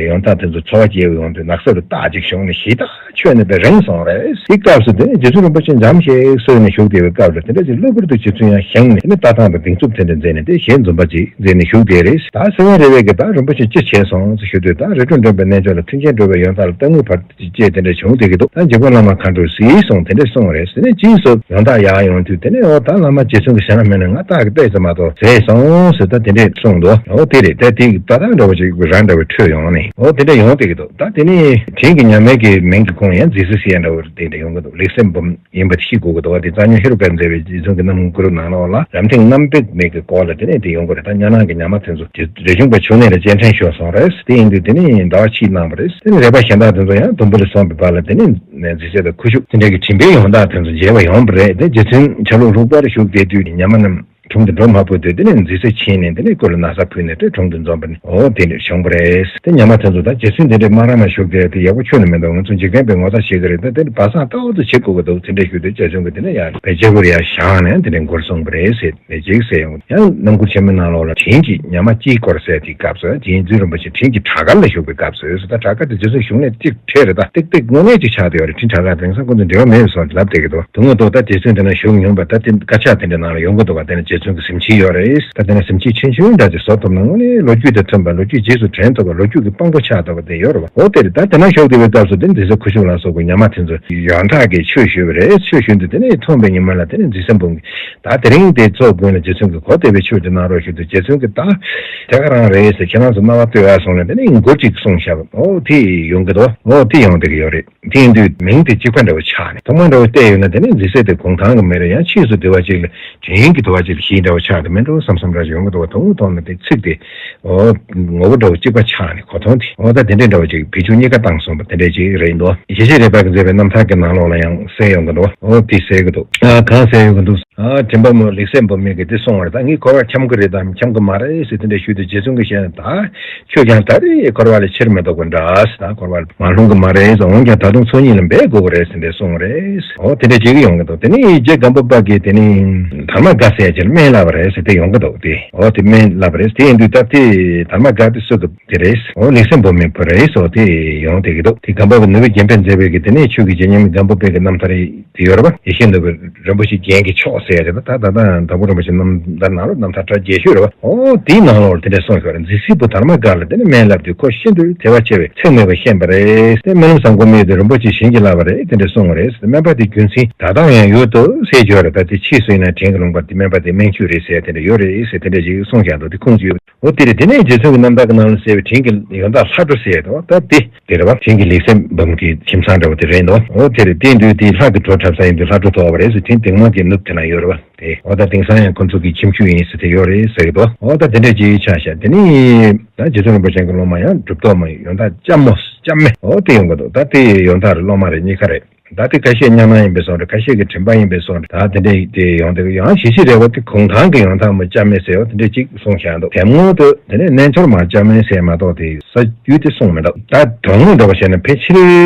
ཡོན་བདག་དེ་ཚོ་འཚོ་བ་སྐྱེལ་ཡོང་དུས་ནགས་གསེབ་ཏུ་སྟག་ཅིག་བྱུང་ནས་ཞེ་ཐག་ཆོད་ནས་དེ་རེངས་སོང་རེད། དེ་སྐབས་སུ་དེ་ནས་རྗེ་བཙུན་རིན་པོ་ཆེ་འཇམ་ཞིག་གསོས་ནས་བཞུགས་བསྡད་པའི་སྐབས་ལ་དེ་འདྲ་ཅིག་གློ་བུར་དུ་རྗེ་བཙུན་ཡང་བཞེངས་ནས་དེ་ནས་ལྟ་སྟངས་དང་གདེང་ཚོད་དེ་འདྲ་མཛད་ནས་དེ་ཞལ་འཛུམ་པ་ཅིག་མཛད་ནས་བཞུགས་བསྡད་རེད། ད་སེ་བན་རི་བས་ཀྱི་ད་རིན་པོ་ཆེ་ཅི་བྱས་སོང་ཟེར་ཞུ་དུས་ད་རི་ཁྲོད་འདྲེན་པའི་རྣལ་འབྱོར་ལ་མཐུན་རྐྱེན་སྒྲུབ་པའི་ཡོན་བདག་ལ་གཏང་མུས་བར། ཅེས་དེ་འདྲ་བྱུང་བསྡད་ཀྱི་འདུག་ད་འཇིགས་པ་བླ་མ་མཁའ་འགྲོས་གཟིགས་སོང་དེ་འདྲ་གསུངས་རེད། ཟེར་ནས་རྗེས་སུ་ཡང་དག་ཡར་ཡོང་དུས་དེ་ནས་འོ་ད་བླ་མ་རྗེ་བཙུན་གྱི་ཞལ་ལ་མེད་ན་ང་རྟག་གི་ལྟས་ཙམ་མ་གཏོགས་ཟེར་སོང་ཟེར་ད་དེ་འདྲས་གསུངས་འདུག་འོ་དེ་རེད། ད་དེ་ད་ལྟ་འདྲ་བོ་ཅིག་རང་འདྲ་བའི་འཕྲོས་ཡོང་ནས་འོ་དེ་འདྲ་ཡོང་བསྡད་ཀྱི་འདུག་ད་དེ་ནས་དྲིན་གྱི་ཉམས་ལེན་གྱི་མིང་གི་ཁོངས་ཡང་རྫི་སེ་ཟེར་ཡ་འདྲ་བོ་དེ་འདྲ་ཡོང་གི་འདུག་ལེགས་སེ་འབུམ་ཡིན་པ་ཤེས་དགོས་ཀྱི་འདུག་བ། དེ་གཙང་སྨྱོན་ཧེ་རུ་ཀ་མཛད་པའི་རྗེ་བཙུན་གྱི་རྣམ་མགུར་ནང་ལོགས་ལ་རབ་འཐེང་རྣམ་སྤེལ་མའི་གི་སྐོར་ལ་དེ་ནས་དེ་ཡོང་གི་རེད། ད་གཉའ་ནང་གི་ཉ་མ་དེ་ཚོ་རི་ཆུང་པ་ཆུ་གནས་ལ་སྐྱེལ་འདྲེན་ཞུས་སོང་རེད། དེ་ཡིན་དུས་དེ་ནས་ཟླ་བ་ཕྱེད་གནང་བ་རེད། དེ་ནས་རས་པ་གཞན་དག་དེ་ཚོ་ཡང་དུམ་བུ་ལ་སོང་བའི་བར་ལ་དེ་ནས་རྫི་སེ་དང་ཁུ་བྱུག་དེ་འདྲ་གི་དྲིན་པའི་ཡོན་བདག་དེ་ཚོ་མཇལ་བ་ཡོང་བ་རེད། དེ་རྗེ་བཙུན་ཆ་ལུགས་ལྷུག་པར་བཞུགས་བསྡད་དུས་ཉ་མ་རྣམས་དྲུང་དུ་འགྲོ་མ་ཕོད་དུས་དེ་ནས་རྫི་སེ་ཕྱིན་ནས་དེ་ནས་སྐུ་ལ་ན་བཟའ་ཕུལ་ནས་དེ་དྲུང་དུ་འཛོམས་པ་ནི་འོ་དེ་འདྲ་བྱུང་བ་རེད། དེ་ཉ་མ་དེ་ཚོ་ད་རྗེ་བཙུན་དེ་འདྲའི་སྨ་ར་མ་བཞུགས་བསྡད་དེ་ཡག་པོ་ཁྱོན་ནས་མི་འདུག་ང་ཚོ་འཇིག་རྟེན་པའི་ངོ་ཚ་བྱེད་ཀྱི་རེད། ད་དེ་འདྲ་བག་གཙང་ལྟ་བུ་དུ་བྱེད་དགོས་ཀྱི་འདུག་དེ་འདྲ་ཞུས་དུས་རྗེ་བཙུན་གྱིས་དེ་ནས་ཡང་བེ་ཇེ་བུར་ཡར་བཞེངས་ནས་དེ་འདྲའི་མགུར་གསུངས་པ་རེད་ཟེར། ལས་ཅིག་ཟེར་ཡོང་། ཡང་རྣམ་མགུར་ཆེན་མོའི་ནང་ལོགས་ལ་དྲིན་གྱི་ཉ་མ་དཀྱིལ་འཁོར་ཟེར་དེའི་སྐབས་སུ་རྗེ་བཙུན་རིན་པོ་ཆེ་དྲིན་གྱི་བྲག་དཀར་ལ་བཞུགས་པའི་སྐབས་སུ་ཟེར། ད་བྲག་དཀར་དེ་རྗེ་བཙུན་བཞུགས་གནས་གཅིག་གྲས་རེད། ད་ཏིག་ཏིག་དངོས་གནས་ཅིག་ཆགས་བསྡད་ཡོད་རེད། དྲིན་བྲག་དཀར་དེང་སང་ཁོང་ཚོ་འབྲེལ་བ་མེད་པའི་བཟོ་འདྲ་ལབ་བསྡད་ཀྱི་འདུག་དོན་དངོས་ཐོག་ད་རྗེ་བཙུན་དེ་ན་བཞུགས་མྱོང་པ་ད་དེ་དཀར་ཆག་དེ་འདྲ་ནང་ལ་ཡོང་གི་འདུག་ག་དེ་ནི་རྗེ་བཙུན་གྱི་གཟིམ་ཆེན་ཡོད་རེད། ད་དེ་ན་གཟིམ་ཆེན་ཆུང་ཆུང་འདྲ་ཅིག་བཟོ་ཐུབ་ན་དངོས་གནས་ལོ་རྒྱུས་དང་མཐུན་པ། ལོ་རྒྱུས་རྗེས་སུ་དྲན་ཐུབ་པ། ལོ་རྒྱུས་ཀྱི་དཔང་པོ་ཆགས་ཐུབ་པ་དེ་ཡོད་རེད་བ། འོ་དེ་རེད། ད་དེ་ན་བཞུགས་བསྡད་པའི་སྐབས་སུ་དེ་ནི་རྫི་སེ་ཁུ་བྱུག་ལ་སོགས་པའི་ཉ་མ་དེ་ཚོ་ཡོན་བདག་གིས་ཆོས་ཞུས་པ་རེད། ཆོས་ཞུས་དུས་དེ་ནས་མཐོང་པའི་ཉི་མ་ལ་དེ་ནས་རྫི་སེ་འབུམ་གྱིས་ད་དེ་རིང་དེ་ཚོགས་དགོས་ན་རྗེ་བཙུན་གྱིས་གོ་བདེ་བའི་ཆོས་དེ་གནང་རོགས་ཞུས་དུས་རྗེ་བཙུན་གྱིས་ད་དེ་ག་རང་རེད་ཟེར། ཁྱེད་རང་ཚོ་རྣ་བ་གཏད་ཡ་སོང་ནས་དེ་ནས་མགུར་གཅིག་གསུངས་བཞག་འོ་དེ་ཡོང་གི་འདུག་འོ་དེ་ཡོང་བསྡད་ཀྱི་ཡོད་རེད། དེ་ཡིན་དུས་མིང་དེ་གཅིག་པ་འདྲ་བོ་ཆགས་ནས་ཐོག་མ་འདྲ་བོ་བལྟས་ཡོད་ན་དེ་ནི་རྫི་སེ་དེ་གུང་ཐང་གི་མི་རེད། ཡང་ཕྱིས་སུ་དེ་བ་ཅིག་ལ་དྲིན་གྱི་དེ་བ་ཅིག་ལ་ ཅིག་འདྲ་བོ་ཆགས་ཏེ་མེད་འགྲོ་བསམ་བསམ་འདྲ་ཅིག་ཡོང་གི་འདུག་བ། དོན་དུ་མཐོང་ན་དེ་ཚིག་དེ། འོ། ངོ་བོ་འདྲ་བོ་གཅིག་པ་ཆགས་ནས་གོ་མཐོང་དེ། འོ་ད་དེ་འདྲའི་འདྲ་བོ་ཅིག་བེད་སྤྱོད་གཉིས་ཀ་བཏང་སོང་བ་དེ་འདྲ་ཅིག་རེད་འདུག། ཞི་བྱེད་རས་པ་གིས་མཛད་པའི་རྣམ་ཐར་གྱི་ནང་ལོགས་ལ་ཡང་གསལ་ཡོང་གི་འདུག། འོ་དེ་གསལ་གི་འདུག། ཨ། གང་གསལ་ཡོང་གི་འདུག། ཨ། དྲན་པ་མོ་ལེགས་བཤད་འབུམ་མེད་ཀྱིས་དེ་གསུངས་པ་རེད། ད་ངས་འཁོར་བར་འཁྱམ་གི་རེད་དམ་འཁྱམ་གི་མ་རེད་ཟེར་དེ་འདྲ་ཞུས་དུས་རྗེ་བཙུན་གྱིས་བཤད་ན། ད་ཁྱོད་ཀྱང་ད་རེས་འཁོར་བ་ལས་ཕྱིར་མི་ལྡོག་པ་འདྲ་ཟེར། ད་འཁོར་བ་ལས་མ་ལྷུང་གི་མ་རེད་ཟེར། འོན་ཀྱང་ད་དུང་འཚོལ་སྙིང་ལ་འབད་དགོས་ཀྱི་རེད་ཟེར་འདྲ་གསུངས་པ་རེད། འོ་དེ་འདྲ་བྱེད་ཀྱི་ཡོང་གི་འདུག། དེ་ནས་རྗེ་སྒམ་པོ་པ་གིས་དེ་ནས་དྷརྨ་ག་ཟེར་ཡ་ཅིག་ལ་སྨན་བསླབ་པ་རེད་ཟེར་དེ་ཡོང་གི་འདུག། དེ་འོ་དེ་སྨན་བསླབ་པ་རེད། དེ་ཡིན་དུས་ད་དེ་དྷརྨ་ག་དེ་སུ་གི་དེ་རེད། འོ་ལེགས་བཤད་འབུམ་མེད་པོ་རེད་ཟེར་དེ་ཡོང་བསྡད་ཀྱི་འདུག། དེ་སྒམ་པོ་པ་ནུས་པའི་རྒྱན་པས་མཛད་པའི་གི་དེ་ནས་ཆོས་ཀྱི་རྗེ་མཉམ་མེད་སྒམ་པོ་པའི་གི་རྣམ་ཐར་དེ་ཡོད་རེད་བ། ཡེ་ཤེས་ནོར་བུ་རིན་པོ་ཆེའི་རྒྱན་གྱི་མཆོག་ཟེར་ཡ་དེ། ད་ད་ད་ལྟ་དྭགས་པོ་རིན་པོ་ཆེ་རྣམ་ཐར་ནང་ལ་རྣམ་ཐར་གྲྭ་རྒྱས་ཤོས་རེད་བ། འོ་དེའི་ནང་ལོགས་ལ་དེ་འདྲ་གསུངས་ཡོད་རེད། མཛད་སྲིད་པོ་དྷརྨ་ག་ལ་དེ་ནས་སྨན་བསླབས་དུས་ཁོ་ཤིན་ཏུ་དད་པ་ཆེ་བས་ཚེགས་མེད་པར་བཤད་པ་རེད། དེ་སྨོན་ལམ་བཟང་པོ་སྨྲས་ཏེ་རིན་པོ་ཆེ་བྱིན་གྱིས་བརླབས་པ་རེད། དེ་འདྲ་གསུངས་པ་རེད། སྨན་པ་དེ་རྒྱུ་མཚན་ད་ལྟའང་ཡང་ཡོད་དོ་ཟེར་གྱི་ཡོད་རེད། ད་དེ་ཕྱིས་སུ་ཡིན་ན་དྲན་གྱི་ལུང་པ་དེ་སྨན་པ་དེ་སྨན་ཆུ་རེད་ཟེར་དེ་འདྲ་ཡོད་རེད་ཟེར་དེ་འདྲ་ཞིག་གསུངས་བཞག་འདུག། དེ་ཁུངས་ཡོད། འོ་དེ་རེད། དེ་ནས་རྗེ་བཙུན་གྱི་རྣམ་ཐར་གྱི་ནང་ལ་གསལ་བའི་དྲིན་གྱི་ཡོན་བདག་ལྷ་སྒྲོན་ཟེར་ཡ་དེ་བ། ད་དེ་དེ་རེད་བ། དྲིན་གྱི་ལེགས་བཤད་འབུམ་གྱི་ཁྱིམ་ཚང་འདྲ་བོ་དེ་རེད་འདུག། འོ་དེ་རེད། དེ་ཡིན་དུས་དེ་ལྷ་གི་བྲོ་འཁྲབ་ས་ཡིན་དུས་ལྷ་བྲོ་ཐོགས་པ་རེད་ཟེར། དེ་དེང་མ་གི་ནུབ་དེ་ན་ཡོད་རེད་བ། དེ་འོ་ད་དེང་སང་ཡང་ཁོ་ཚོ་གི་ཁྱིམ་རྒྱུད་ཡིན་ཟེར་དེ་ཡོད་རེད་ཟེར་གི་འདུག། འོ་ད་དེ་འདྲ་ཅིག་ཆགས་ཤག། དེ་ནས་ད་རྗེ་བཙུན་རིན་པོ་ཆེ་གི་སློབ་མ་ཡང་གྲུབ་ཐོབ་མ་ཡོན་བདག་ལྕམ་མོ་ལྕམ་མེ་འོ་དེ་ཡོང་གི་འདུག། ད་དེ་ཡོན་བདག་རེད། སློབ་མ་རེད། གཉིས་ཀ་རེད། ད་དེ་ཁ་ཤས་གཉའ་ནང་ཡིན་པའི་བཟོ་འདྲ། ཁ་ཤས་ཀྱི་དྲན་པ་ཡིན་པའི་བཟོ་འདྲ། ད་དེ་འདྲ་དེ་ཡོང་དེ། ཡང་ཞི་བྱེད་རས་པ་དེ་གུང་ཐང་གི་ཡོན་བདག་མོ་ལྕམ་མེ་ཟེར་བ་དེ་འདྲ་ཅིག་གསུངས་བཞག་འདུག། དེ་སྔོན་དུ་དེ་ནས་རྣལ་འབྱོར་མ་ལྕམ་མེ་ཟེར་མ་གཏོགས་དེ་ས་རྒྱུས་དེ་གསུངས་མི་འདུག། ད་དོན་དངོས་འདྲ་བ་བཤད་ན་ཕལ་ཆེར་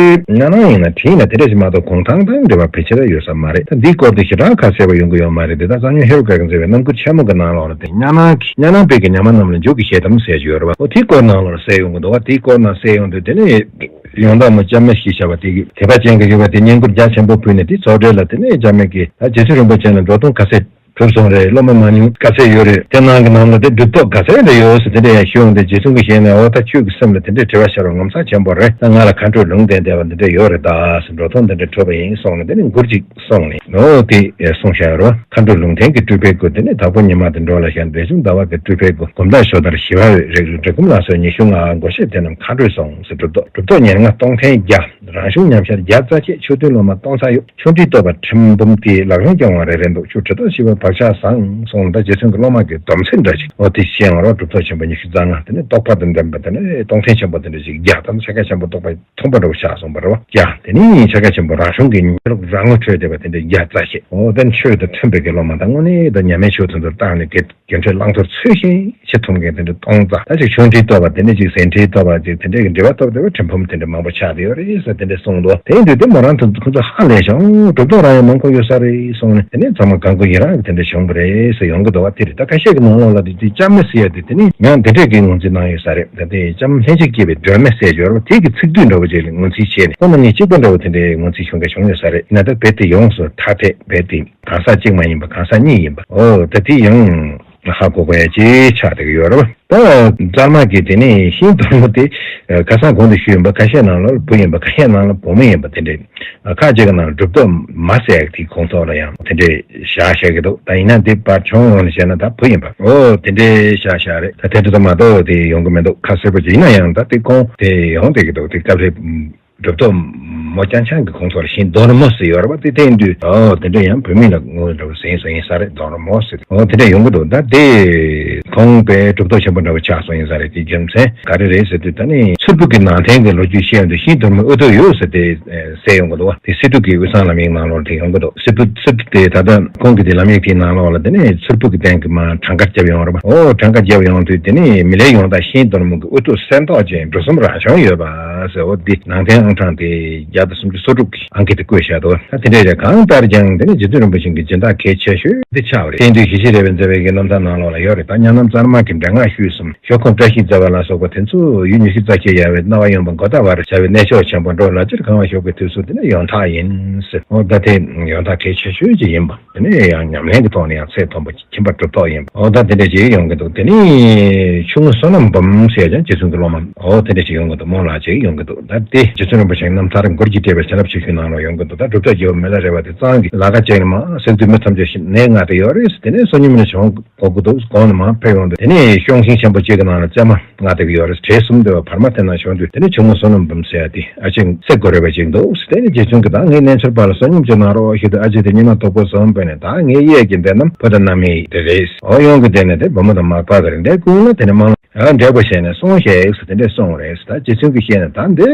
གཉའ་ནང་ཡིན་ན་དེ་ཡིན་ན་དེ་འདྲ་ཞིག་མ་གཏོགས་གུང་ཐང་དང་འབྲེལ་བ་ཕལ་ཆེར་ཡོད་ས་མ་རེད། ད་འདིའི་སྐོར་དེ་ཞེ་དྲག་ཁ་གསལ་བ་ཡོང་གི་ཡོད་མ་རེད་དེ། ད་གཙང་སྨྱོན་ཧེ་རུ་ཀ་གིས་མཛད་པའི་རྣམ་མགུར་ཆེན་མོ་གི་ནང་ལོགས་ལ་དེ་གཉའ་ནང་གི་གཉའ་ནང་པའི་གི་ཉ་མ་རྣམས་ལ་འཇུག་གི་ཞལ་གདམས་ཟེར་གྱི་ཡོད་རེད་བ། འོ་དེའི་སྐོར་ནང་ལོགས་ལ་གསལ་ཡོང་གི་འདུག་བ། དེའི་སྐོར་ནང་གསལ་ཡོང་དུས་དེ་ནས། ཡོན་བདག་མོ་ལྕམ་མེ་ཞེས་བྱ་བ་དེ་གིས་དད་པ་ཅན་གྱི་ཡུལ་བ་དེ་བསྙེན་བཀུར་རྒྱ་ཆེན་པོ་ཕུལ་ནས། དེ་ཚོགས་གྲལ་ལ་དེ་ནས་ལྕམ་མེ་གིས་ད་རྗེ་བཙུན་རིན་པོ་ཆེ་ལ་འགྲོ་དོན་ག་ཚད་གྲུབ་སོང་རེད། སློབ་མ་མང་ཉུང་ག་ཚད་ཡོད་རེད། དེ་ནང་གི་ནང་ལ་དེ་གྲུབ་ཐོབ་ག་ཚད་རེ་ཡོད་ཟེར་དེ་འདྲ་ཡང་ཞུས་ཡོང་དུས། རྗེ་བཙུན་གྱི་ཞལ་ནས། འོ་ད་ཁྱོད་ཀྱི་སེམས་ལ་དེ་འདྲའི་དྲི་བ་ཤར་བ་ངོ་མཚར་ཆེན་པོ་རེད། ད་ང་ལ་མཁའ་འགྲོའི་ལུང་བསྟན་བསྡད་པ་འདི་འདྲ་ཡོད་རེད་ད་ཟེར། འགྲོ་དོན་འདི་འདྲ་གྲུབ་པ་ཡིན་གསུངས་ནས་དེ་ནས་མགུར་ཅིག་གསུངས་ནས། འོ་དེ་གསུངས་བཞག་ཡོད་རེད་བ། མཁའ་འགྲོའི་ལུང་བསྟན་གྱི་སྤྲུལ་པའི་སྐུ། དེ་ནས་དྭགས་པོ་ཉི་མ་དང་འགྲོགས་ལ་ཞོན། རས་ཆུང་ཟླ་བ་གི་སྤྲུལ་པའི་སྐུ། སྒོམ་བཟླས་ཞོ་དར་ཞི་བ་འོད། རིགས་རུས་འབྲི་གུང་ལ་སོགས་ཉི་ཤུ་ལྔ། མགོ་ཤེས་དེ་རྣམས་མཁའ་འགྲོས་བཟུང་ཟེར། གྲུབ་ཐོབ་གྲུབ་ཐོབ་ཉེར་ལྔ་སྟོང་ཐེངས་བརྒྱ། རང་གཞུང་ཉམས་ཤར་བརྒྱ་རྩ་བརྒྱད། མཆོག་ཐུན་སློབ་མ་སྟོང་ཚར་ཡོད། ཆོ་འཕྲུལ་བསྟོད་པ་ཁྲི་འབུམ་སྟེ། ལག་ལེན་སྐྱོང་བ་རེ་རེ་འདུག། ཆུ་ཁྲི་ཐོག་ཞི་བ་བག་ཆགས་བཟང་གསུངས་ལ། ད་རྗེ་བཙུན་གྱི་སློབ་མ་གི་སྡོམ་ཚིག་འདྲ་ཞིག་འོ་དེ་བཤད་ཡོང་རོགས། གྲུབ་ཐོབ་ཆེན་པོ་ཉི་ཤུ་རྩ་ལྔ། དེ་ནས་རྟོགས་པ་དང་ལྡན་པ་དེ་ནས་སྟོང་ཐེངས་ཆེན་པོ་དེ་འདྲ་ཞིག་བརྒྱ། ད་ཕྱག་རྒྱ་ཆེན་པོ་རྟོགས་པ་མཐོན་པོ་འདྲ་བོ་ཆགས་སོང་བ་རེད་བ། བརྒྱ། དེ་ནས་ཕྱག་རྒྱ་ཆེན་པོ་རང་གཞུང་གི་ཉམས་ལོག་རང་ངོ་འཕྲོད་བསྡད་པ་དེ་འདྲ་བརྒྱ་རྩ་བརྒྱད། འོ་དེ་ཆོས་དང་མཐུན་པའི་གི་སློབ་མ་དང་། དངོས་གནས་ད་ཉམས་ལེན་ཆོས་དོན་དུ་བཏང་ནས་དགེ་དགེ་འཕྲོད་བླང་དོར་ཚུལ་བཞིན་བྱེད་ཐུབ་མཁན་དེ་འདྲ་སྟོང་རྩ། ད་ཅིག་ཆོ་འཕྲུལ་བསྟོད་པ་དེ་འདྲ་ཅིག། ཟས་འཕྲུལ་བསྟོད་པ་ཅིག། དེ་འདྲ་གི་འབྲེལ་བ་བསྟོད་པ་དེ་བ་ཁྲི་འབུམ་དེ་འདྲ་མང་པོ་ཆགས་བསྡད་ཡོད་རེད་ཟེར་དེ་འདྲ་གསུངས་འདུག། དེ་ཡིན་དུས་དེ་མོ་རང་ཚོ་ཁོ་ཚོ་ཧ་ལས་བྱུང་། གྲུབ་ཐོབ་རང་ཡང་མང་པོ་ཡོད་ས་རེད་གསུངས་ནས། དེ་ནས་ཚང་མ་དགའ་མགུ་ཡི་རངས་ཀྱིས་དེ་འདྲ་བྱུང་བ་རེད་ཟེར་ཡོང་གི་འདུག་བ། དེ་རེད། ད་ཁ་ཤས་ཀྱི་ནང་ལོགས་ལ་དེ་དེ་ལྕམ་མེ་ཟེར་ཡ་དེ་དེ་ནི་ཡང་དེ་འདྲས་ཀྱི་ངོས་འཛིན་གནང་ཡོད་ས་རེད། ད་དེ་ལྕམ་ལྷན་ཅིག་སྐྱེས་པའི་སྒྲོན་མེ་ཟེར་གྱི་ཡོད་རེད་བ། དེ་གི་ཚིག་བསྡུས་འདྲ་བོ་ཅིག་ལ་ངོས་འཛིན་བྱས་ནས། ཁོ་རྣམ་གཉིས་གཅིག་པ་འདྲ་བོ་དེ་འདྲའི་ངོས་འཛིན་བྱུང་ག་བྱུང་ཡོད་ས་རེད། ཡིན་ན་ད་རྦད་དེ་ཡོངས་སུ་ཐ་དད་རྦད་དེ་གང་ཟག་གཅིག་མ་ཡིན་པ། གང་ཟག་གཉིས་ཡིན་པ། འོ་ད་དེ་ཡང་ཧ་གོ་དགོས་ཡ་ཅིག་ཆགས་བསྡད་ཀྱི་ཡོད་རེད་བ། ད་རྩར་མ་གི་དེ་ནས་ཤིང་སྡོར་མོ་དེ་ཁ་སང་གོང་དུ་ཞུས་ཡིན་པ། ཁ་ཤས་ནང་ལ་བུ་ཡིན་པ། ཁ་ཤས་ནང་ལ་བུ་མོ་ཡིན་པ། དེ་འདྲའི་ཁ་ཅིག་གི་ནང་ལ་གྲུབ་ཐོབ་མ་ཟེར་ཡག་དེའི་ཁོངས་གཏོགས་ལ་ཡང་དེ་འདྲའི་བཞག་བཞག་གི་འདུག། ད་ཡིན་ན་དེ་བར་ཆུང་ངུ་ནས་བཤད་ན་ད་བུ་ཡིན་པ། འོ་དེ་འདྲའི་བཞག་བཞག་རེད། ད་དེ་འདྲ་ཙམ་མ་གཏོགས་དེ་ཡོང་གི་མི་འདུག། ཁ་གསལ་པོ་ཅིག་ཡིན་ན་ཡང་ད་དེ་ཁོང་དེ་ཡོང་བསྡད་ཀྱི་འདུག། དེ་སྐབས་རེ་གྲུབ་ཐོབ་མོ་རྐྱང་རྐྱང་གི་ཁོངས་གཏོགས་ལ་ཤིང་སྡོར་མོ་ཟེར་ཡོད་རེད་པ། དེ་བསྟན་དུས་འོ་དེ་འདྲ་ཡང་བུད་མེད་ལ་ངོ་འདྲ་བོ་ཟེར་སོང་ཡིན་ས་རེད། སྡོར་མོ་ཟེར། འོ་དེ་འདྲ་ཡོང་གི་འདུག། ད་དེ་ཁོང་དཔེ་གྲུབ་ཐོབ་ཆེན་པོ་འདྲ་བོ་ཆགས་སོང་ཡིན་ས་རེད། དེ་རྒྱུ་མཚན་ག་རེ་རེད་ཟེར་དུས། ད་ནི་མཚུར་ཕུ་གི་ནང་བསྟན་གྱི་ལོ་རྒྱུས་བཤད་ཡོང་དུས་ཤིང་སྡོར་མོ་དབུ་ཐོག་ཡོད་ཟེར་དེ་གསལ་ཡོང་གི་འདུག་བ། དེ་སི་ཏུ་གི་དབུས་གཙང་ལམ་ཡིག་ནང་ལོགས་དེ་ཡོང་གི་འདུག། སི་ཏུ་སི་ཏུ་དེ་ད་ལྟ་ཁོང་གི་དེ་ལམ་ཡིག་དེའི་ནང་ལོགས་ལ་དེ་ནས་མཚུར་ཕུ་གི་སྟེང་གི་མར་གྲངས་ཀ་བརྒྱབ་ཡོང་རེད་པ། འོ་གྲངས་ཀ་བརྒྱབ་ཡོང་དུས་དེ་ནས་མི་ལའི་ཡོངས་གྲགས་ཤིང་སྡོར་མོ་གི་དབུ་ཐོག་གསེར་མདོག་ཅན་འབྲུ་གསུམ་རང་བྱུང་ཡོད་པ་ཟེར། འོ་འདི་ནང་བསྟན་ཨང་གྲངས་དེ་བརྒྱ་དང་སུམ་ཅུ་སོ་དྲུག་གི་ཨང་ཀི་དེ་བཀོད་བཞག་འདུག། ད་དེ་འདྲས་རེད། གང་ལྟར་ཀྱང་དེ་ནི་རྗེ་བཙུན་རིན་པོ་ཆེ་གི་སྦྱིན་བདག་གལ་ཆེ་ཤོས་དེ་ཆགས་པ་རེད། དེ་ཡིན་དུས་ཞི་བྱེད་རས་པས་མཛད་པའི་གི་རྣམ་ཐར་ནང་ལོགས་ལ་ཡོད་རེད། ད་གཉའ་ནང་རྩར་མ་གི་འདྲེ་ལྔ་ཤུད་གསུམ། ཞོ་ཁོང་བཀྲ་ཤིས་རྩེ་བ་ལ་སོགས་པ་དེ་ཚོ་ཡུལ་ཉི་ཤུ་རྩ་བརྒྱད་ཡར་བའི་སྣང་བ་གཡོ་འབུམ་གོ་ཏ་པར་བྱ་བའི་གནས་མཆོག་ཆེན་པོ་འགྲོ་ལ་ཕྱིར་གང་བ་ཞོག་པའི་དུས་སུ་དེ་ནི་ཡོན་བདག་ཡིན་ཟེར། འོ་ད་དེ་ཡོན་བདག་གལ་ཆེ་ཤོས་ཅིག་ཡིན་པ། དེ་ནས་ཡང་ཉམས་ལེན་གྱི་ཐོག་ནས་ཡང་ཚད་མཐོན་པོ་ཁྱིམ་པ་གྲུབ་ཐོབ་ཡིན་པ། འོ་ད་དེ་འདྲ་ཅིག་ཡོང་གི་འདུག། དེ་ནས་ཆུང་ངུ་བསོད་ནམས་འབུམ་ཟེར་ཡ་ཅང་རྗེ་བཙུན་གྱི་སློབ་མ། འོ་དེ་འདྲ་ཅིག་ཡོང་གི་འདུག། རྨོ་ལགས་ཅིག་ཡོང་གི་འདུག། ད་དེ་རྗེ་བཙུན་རིན་པོ་ཆེའི་རྣམ་ཐར་མགུར་གྱིས་སྤྲས་པའི་བྱིན་རླབས་ཆེ་ཤོས་ནང་ལ་ཡོང་གི་འདུག། ད་གྲུབ་ཐོབ་རྒྱལ་པོ་མི་ལ་རས་པ་དེ་གཙང་གི་ལ་ཁ་ཅིག་ནས་མར་གཟིགས་དུས་མི་ཐམས་ཅད་ནད་མངར་དེ་ཡོད་རེད། དེ་ནས་སོ་ཉི་མ་ནས་བྱུང་གོ་གི་འདུག། གོང་ནས་མར་ཕེབས། ཡོང་དུས་དེ་ནས་གཤོང་ཤིང་ཆེན་པོ་གཅིག་གི་ནང་ལ་བཙས་མ་ལྔ་བརྒྱ་ཡོད་རེད། གྲས་གསུམ་དེ་བ་བར་མ་དེ་ན་བྱུང་དུས་དེ་ནས་ཆུང་ངུ་བསོད་ནམས་འབུམ་ཟེར་ཡ་དེ་ཨ་ཅེ་བསད་དགོས་རེད་པ་ཅིག་འདུག་དེ་ནས་རྗེ་བཙུན་གྱིས་ད་ངའི་རྣལ་འབྱོར་པ་ལ་བསོད་སྙོམས་ཅིག་གནང་རོགས་ཞུས་དུས་ཨ་ཅེ་དེ་གཉིད་མ་དོག་པོ་བཟུང་བས་ནས་ད་ངའི་གཡས་ཀྱི་འདི་རྣམས་བུ་དང་མནའ་མའི་དེ་རེད། འོ་ཡོང་གི་དེ་ནས་དེ་བུ་མོ་དང་མག་པ་གི་རེད། འདས་ཀུན་ལ་དེ་ནས་དམངས་ལ་འབྲས་བུ་བཤད་ནས་སོང་ཞེས་ད་དེ་འདྲས་གསུངས་རེད། ད་རྗེ་བཙུན་གྱིས་བཤད་ནས་ད་འདི་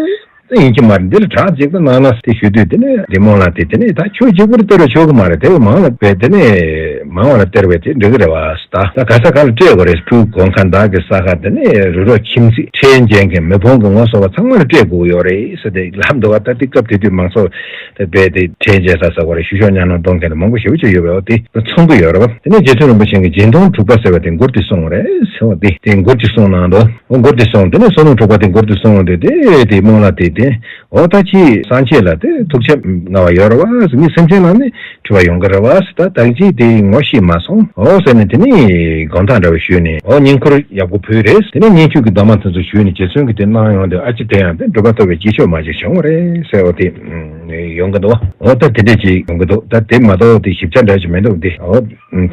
ད་ཡིན་གྱི་མ་རེད། འདི་ལ་གྲགས་གཅིག་ཏུ་གནང་ན་དེ་ཞུ་དུས་དེ་ནས་དེ་རྨོངས་ལ་དེ་དེ་ནས་ད་ཁྱོད་གཅིག་པུར་སྟེར་བ་ཆོག་གི་མ་རེད། དེ་བས་མང་ལ་བས་དེ་ནས་མང་བ་ལ་སྟེར་བས་དེ་འགྲིག་གི་རེད་བ། ད་ད་ག་ས་ག་ལ་སྤྲད་དགོས་རེད། སྤྲུལ་དགོན་ཁ་འདག་གི་ས་ཁ་དེ་ནས་རུ་རོ་ཁྱིམ་མཚེས་ཁྲལ་འཇལ་མཁན་མི་ཕོ་གི་ངོ་སོ་བ་ཚང་མ་ལ་སྤྲད་དགོས་ཡོད་རེད་ཟེར་ཏེ་ལབ་འདུག་བ། ད་དེ་སྐབས་དེ་དུས་མང་ཚོགས་དེ་བས་དེ་ཁྲལ་འཇལ་ས་ཟེར་བ་རེད། ཞུ་ཤོག་ཉར་ནང་གཏོང་མཁན་དེ་མང་པོ་ཞེ་པོ་ཅིག་ཡོད་པས། འོ་དེ་ཚོང་གི་ཡོད་རེད་བ། དེ་ནས་རྗེ་བཙུན་རིན་པོ་ཆེ་གིས་སྦྱིན་གཏོང་དྲུག་པ་ཟེར་བ་དེ་མགུར་དེ་གསུངས་རེད་ཟེར་བ། དེ་དེ་མགུར་དེ་གསུངས་གནང་འདུག་འོ་མགུར་དེ་གསུངས། དེ་ནས་བསོད་ནམས་དྲུག་པ་དེ་མགུར་དེ་གསུངས་དུས་དེ་དེ་རྨོངས་ལ་དེ་དེ་འོ་ད་ཅི་སངས་རྒྱས་ལ་དེ་ཐུགས་ཆེ་མངའ་བ་ཡོད་རེད་བ། མི་སེམས་ཅན་ལ་ནི་འཁྲུལ་བ་ཡོང་གི་རེད་བ། ད་ད་ཅི་དེ་ངོ་ཤེས་མ་སོང་འོ་ཟེར་ནས་དེ་ནི་དགོངས་དག་འདྲ་བ་ཞུས་ནས་འོ་བསྙེན་བཀུར་ཡག་པོ་ཕུལ་རེད། དེ་ནས་བསྙེན་བཀུར་གྱི་གདམས་ངག་དེ་ཚོ་ཞུས་ནས་རྗེ་བཙུན་གྱིས་དེ་གནང་ཡོང་དུས་ཨ་ཅེ་དེ་ཡང་དེ་འགྲུབ་པ་ཐོབ་པའི་རྗེས་ཆོག་མ་ཅིག་བྱུང་བ་རེད་ཟེར་བ་དེ་ཡོང་གི་འདུག་འོ་ད་དེ་འདྲས་ཅིག་ཡོང་གི་འདུག་ད་དེ་མ་གཏོགས་དེ་ཞིབ་ཆ་འདྲ་ཅིག་མི་འདུག་དེ་འོ།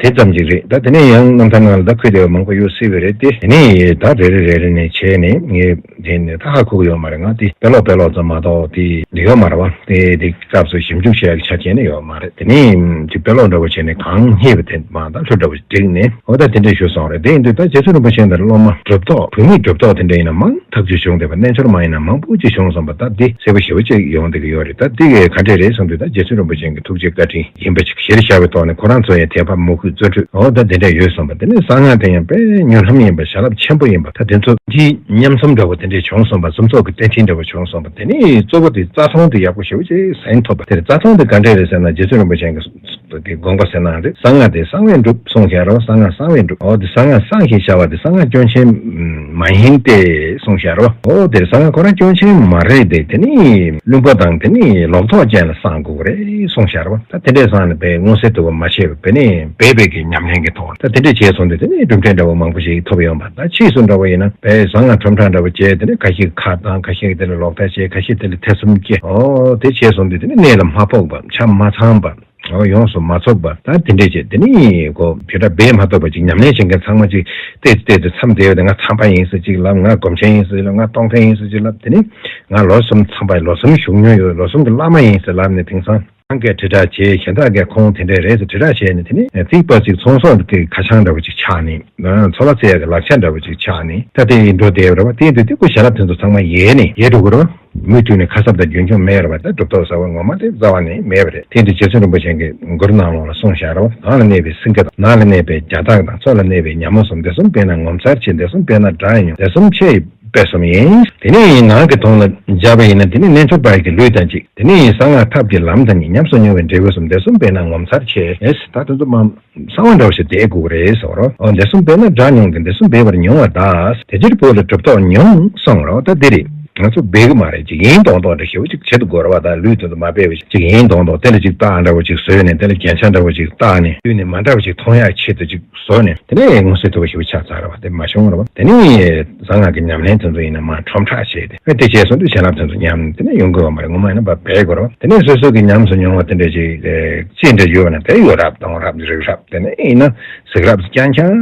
དེ་ཙམ་ཅིག་རེད། ད་དེ་ནས་ཡང་རྣམ་ཐར་ནང་ལ་ད་ཁོས་དེ་བ་མང་པོ་ཡོད་སྲིད་པ་རེད་དེ། དེ་ནས་ད་རེ་རེ་རེ་རེ་ནས་བྱས་ནས་ངས་དེ་ནས་ད་ཧ་གོ་གི་ཡོད་མ་རེད། ང་དེ་དཔེ་ཀློག་དཔེ་ཀློག་ཙམ་མ་གཏོགས་དེ་འདི་ཡོད་མ་རེད་བ། དེ་དེ་སྐབས་སུ་ཞིབ་འཇུག་བྱེད་ཡག་གི་ཆ་རྐྱེན་ནི་ཡོད་མ་རེད། དེ་ནས་ཅིག་དཔེ་ཀློག་འདྲ་བོ་བྱས་ནས་གང་རྙེད་པ་དེ་མ་ད་ལྷུ་འདྲ་བོ་བསྒྲིགས་ནས་འོ་ད་དེ་འདྲས་ཞུས་སོང་རེད། དེ་ཡིན་དུས་ད་རྗེ་བཙུན་རིན་པོ་ཆེ་འདིར་སློབ་མ་གྲུབ་ཐོབ་བུད་མེད་གྲུབ་ཐོབ་དེ་འདྲ་ཡིན་ན་མང་ཐག་ཆོད་བྱུང་བསྡད་པ། རྣལ་འབྱོར་མ་ཡིན་ན་མང་པོ་ཅིག་བྱུང་སོང་བ། ད་འདི་གསལ་པོ་ཞེ་པོ་ཅིག་ཡོང་བསྡད་ཀྱི་ཡོད་རེད། ད་འདི་གས་ག་འདྲས་རེད་གསུངས་དུས་ད་རྗེ་བཙུན་རིན་པོ་ཆེ་གི་ཐུགས་རྗེ་བཀའ་དྲིན་ཡིན་པ་ཅིག་གཞིར་བཞག་པའི་ཐོག་ནས་ཁོ་རང་ཚོ་ཡང་དད་པ་མོས་གུས་བརྩོན་འགྲུས་འོ་ད་དེ་འདྲ་ཡོད་སོང་བ། དེ་ནས་གསང་སྔགས་དེ་ཡང་དཔེ་མྱུར་ལམ་ཡིན་པ། བྱ་རླབས་ཆེན་པོ་ཡིན་པ། ད་དེ་ཚོ་གི་མཉམ་འཛོམས་འདྲ་བོ་དེ་འདྲས་བྱུང་སོང་བ། གསུམ་ཚོགས་ཀྱི་བརྟན་ལྡན་འདྲ་བོ་བྱུང་སོང་བ། དེ་ནས་གཙོ་བོ་དེ་རྩ་ལྟུང་དེ་ཡག་པོ་ཞེ་པོ་ཅིག་ཟིན་ཐུབ་པ། དེར་རྩ་ལྟུང་དེ་ག་འདྲས་རེད་ཟེར་ན་རྗེ་བཙུན་རིན་པོ་ཆེ་གི་དེ་དགོངས་པ་ཟེར་ན་རེད། གསང་སྔགས་དེ་གསང་བས་འགྲུབ་གསུངས་བཞག་རོ། གསང་སྔགས་གསང་བས་འགྲུབ། འོ་དེ་གསང་སྔགས་གསང་ཞེས་བྱ་བ་དེ་གསང་སྔགས་སྐྱོན་ཅན་མ་ཡིན་ཏེ་གསུངས་བཞག་རོ། འོ་དེ་གསང་སྔགས་ཁོ་རང་སྐྱོན་ཅན་མ་རེད་དེ། དེ་ནི་བླུན་པོ་དང་དེ་ནི་ལོག་རྟོག་ཅན་ལ་གསང་དགོས་རེད་གསུངས་བཞག་རོ། ད་དེ་འདྲས་གསང་ནས་པའི་མངོན་གསལ་དོད་པོ་མ་བྱས་པའི་ནི་སྦས་པའི་གི་ཉམས་ལེན་གྱི་ཐོག་ད་དེ་འདྲས་བྱས་སོང་དུས་དེ་ནི་གྲུབ་འབྲས་འདྲ་བོ་མང་པོ་ཞིག་ཐོབ་ཡོང་བ། ད་ཕྱིས་སུ་འདྲ་བོ་ཡིན་ན་པའི་གསང་སྔགས་ཁྲོམ་ཁྲ་འདྲ་བོ་བྱས་དེ་ནི་ཁ་ཤས་ཁ་བཏང་ཁ་ཤས་དེ་ལ་ལོག་ལྟ་བྱས་ཁ་ཤས་དེ་ལ་ཐེ་ཚོམ་སྐྱེ། འོ་དེ་བྱས་སོང་དུས་དེ་ནི་གནད་ལ་མ་ཕོག་པ་ཆ་མ་ཚང་བ། འོ་ཡོངས་སུ་མ་ཚུགས་པ་ད་དེ་འདྲས་བྱས་དེ་ནི་ཁོ་བྱེ་བྲག་སྦས་མ་ཐུབ་པ་ཅིག་ཉམས་ལེན་བྱེད་མཁན་ཚང་མ་ཅིག་བལྟས་ཚེ་བལྟས་ཚེ་མཚམས་བསྡད་ཡོད་དེ་ང་མཚམས་པ་ཡིན་ཟེར་ཅིག་ལབ། ང་སྒོམ་ཆེན་ཡིན་ཟེར་ལབ། ང་གཏོང་མཁན་ཡིན་ཟེར་ཅིག་ལབ། དེ་ནི་ང་ལོ་གསུམ་མཚམས་པ་ལོ་གསུམ་བཞུགས་མྱོང་ཡོད། ལོ་གསུམ་གྱི་བླ་མ་ཡིན་ཟེར་ལབ་ནས་དེང་སང་རང་གིས་དྲིལ་བསྒྲགས་བྱས་གཞན་དག་གིས་ཁོང་དེ་འདྲས་རེད་ཟེར་དྲིལ་བསྒྲགས་བྱས་ནས་དེ་ནི་ཚིག་པ་ཅིག་ཚོང་ཟོག་གི་ཁ་བྱང་འདྲ་བོ་ཅིག་ཆགས་ནས་ཚོ་ལ་བརྩི་ཡག་གི་ལག་ཆ་འདྲ་བོ་ཅིག་ཆགས་ནས་ད་དེ་ཡིན་འགྲོ་བསྡད་ཡོད་རེད་བ། དེ་ཡིན་དུས་དེ་ཁོ་བྱ་རབས་དེ་ཚོ་ཚང་མ་ཡལ་ནས་ཡལ་འགྲོ་གི་རེད་བ། མུ་མཐུད་ནས་ཁ་གསབ་དང་རྒྱུན་འཁྱོངས་མེད་རེད་བ། ད་གྲུབ་ཐོབ་ཟེར་བ་ངོ་མ་དེ་རྩ་བ་ནས་མེད་པ་རེད། དེ་འདི་རྗེ་བཙུན་རིན་པོ་ཆེ་གིས་མགུར་ནང་ལོགས་ལ་གསུངས་བཞག་རེད་བ། ནང་ལ་གནས་པའི་སེང་གེ་དང་། ནང་ལ་གནས་པའི་རྒྱ་སྟག་དང་། མཚོ་ལ་གནས་པའི་ཉ་མོ་གསུམ། དེ་གསུམ་སྦས་ན་ངོ་མཚར་ཆེ། དེ་གསུམ་སྦས་ན་སྒྲ་ཡང་ཉུང་། དེ་གསུམ་ཆེ་ཡི་དཔེ་གསུམ་ཡིན། དེ་ནས་ནང་གི་དོན་ལ་སྦྱར་བ་ཡིན་ན་དེ་ནི་རྣལ་འབྱོར་པ་ཡི་གི་ལུས་དང་གཅིག་དེ་ནི་གསང་སྔགས་ཐབས་ཀྱི་ལམ་དང་གཉིས། ཉམས་སུ་མྱོང་བའི་འབྲས་བུ་གསུམ། དེ་གསུམ་སྦས་ན་ངོ་མཚར་ཆེ། ཨེ་ད་དེ་ཚོ་མ་གསང་བ་འདྲ་བོ་ཞིག་བསྡད་དགོས་ཀྱི་རེད་ཟེར་བ་རོ། འོ་འདི་གསུམ་སྦས་ན་སྒྲ་ཉུང་གི་འདི་གསུམ་སྦས་པར་ཉུང་བ་གདའ། དེ་ཕྱིར་བོད་ལ་གྲུབ་ཐོབ་ཉུང་གསུངས་རོ། ད་འདི་རེད། ང་ཚོ་སྦས་གི་མ་རེད། ཅིག་ཡིན་མདོག་མདོག་འདྲ་ཞེ་པོ་ཅིག་བྱེད་དུ་དགོས་རེད་བ། ད་ལུས་དེ་ཚོ་མ་སྦས་པ་ཅིག་ཡིན་མདོག་མདོག་དེ་ལ་ཅིག་རྟགས་འདྲ་བོ་ཅིག་བཟོས་ནས་དེ་ལ་རྒྱན་ཆ་འདྲ་བོ་ཅིག་བཏགས་ནས་ལུས་ནས་མ་འདྲ་བ་ཅིག་མཐོང་ཡག་ཆེད་དུ་ཅིག་བཟོས་ནས་དེ་ནས་མངོན་གསལ་དོད་པོ་ཞེ་པོ་ཆགས་ཚར་བ་དེ་མ་བྱུང་བ་རེད་བ། དེ་ནས་གསང་སྔགས་ཀྱི་ཉམས་ལེན་དེ་ཚོ་ཡིན་ན་མར་ཁྲོམ་ཁྲག་བྱས་ཏེ་ཨེ་དེ་བྱས་སོང་དུས་བྱིན་རླབས་དེ་ཚོ་ཉམས་ནས་དེ་ནས་ཡོང་དགོས་བ་མ་རེད། ངོ་མ་ཡིན་ན་བ་སྦས་དགོས་རེད་བ། དེ་ནས་སོ་སོ་གི་ཉམས་སུ་མྱོང་བ་དེ་འདྲ་ཅིག་ཅི་འདྲ་ཡོད་བ་ན་དེ་ཡོད་རབས་གཏོང་རབས་རིག་རབས་དེ་ནས་ཡིན་ན། གཟིགས་རབས་རྐྱང་རྐྱང་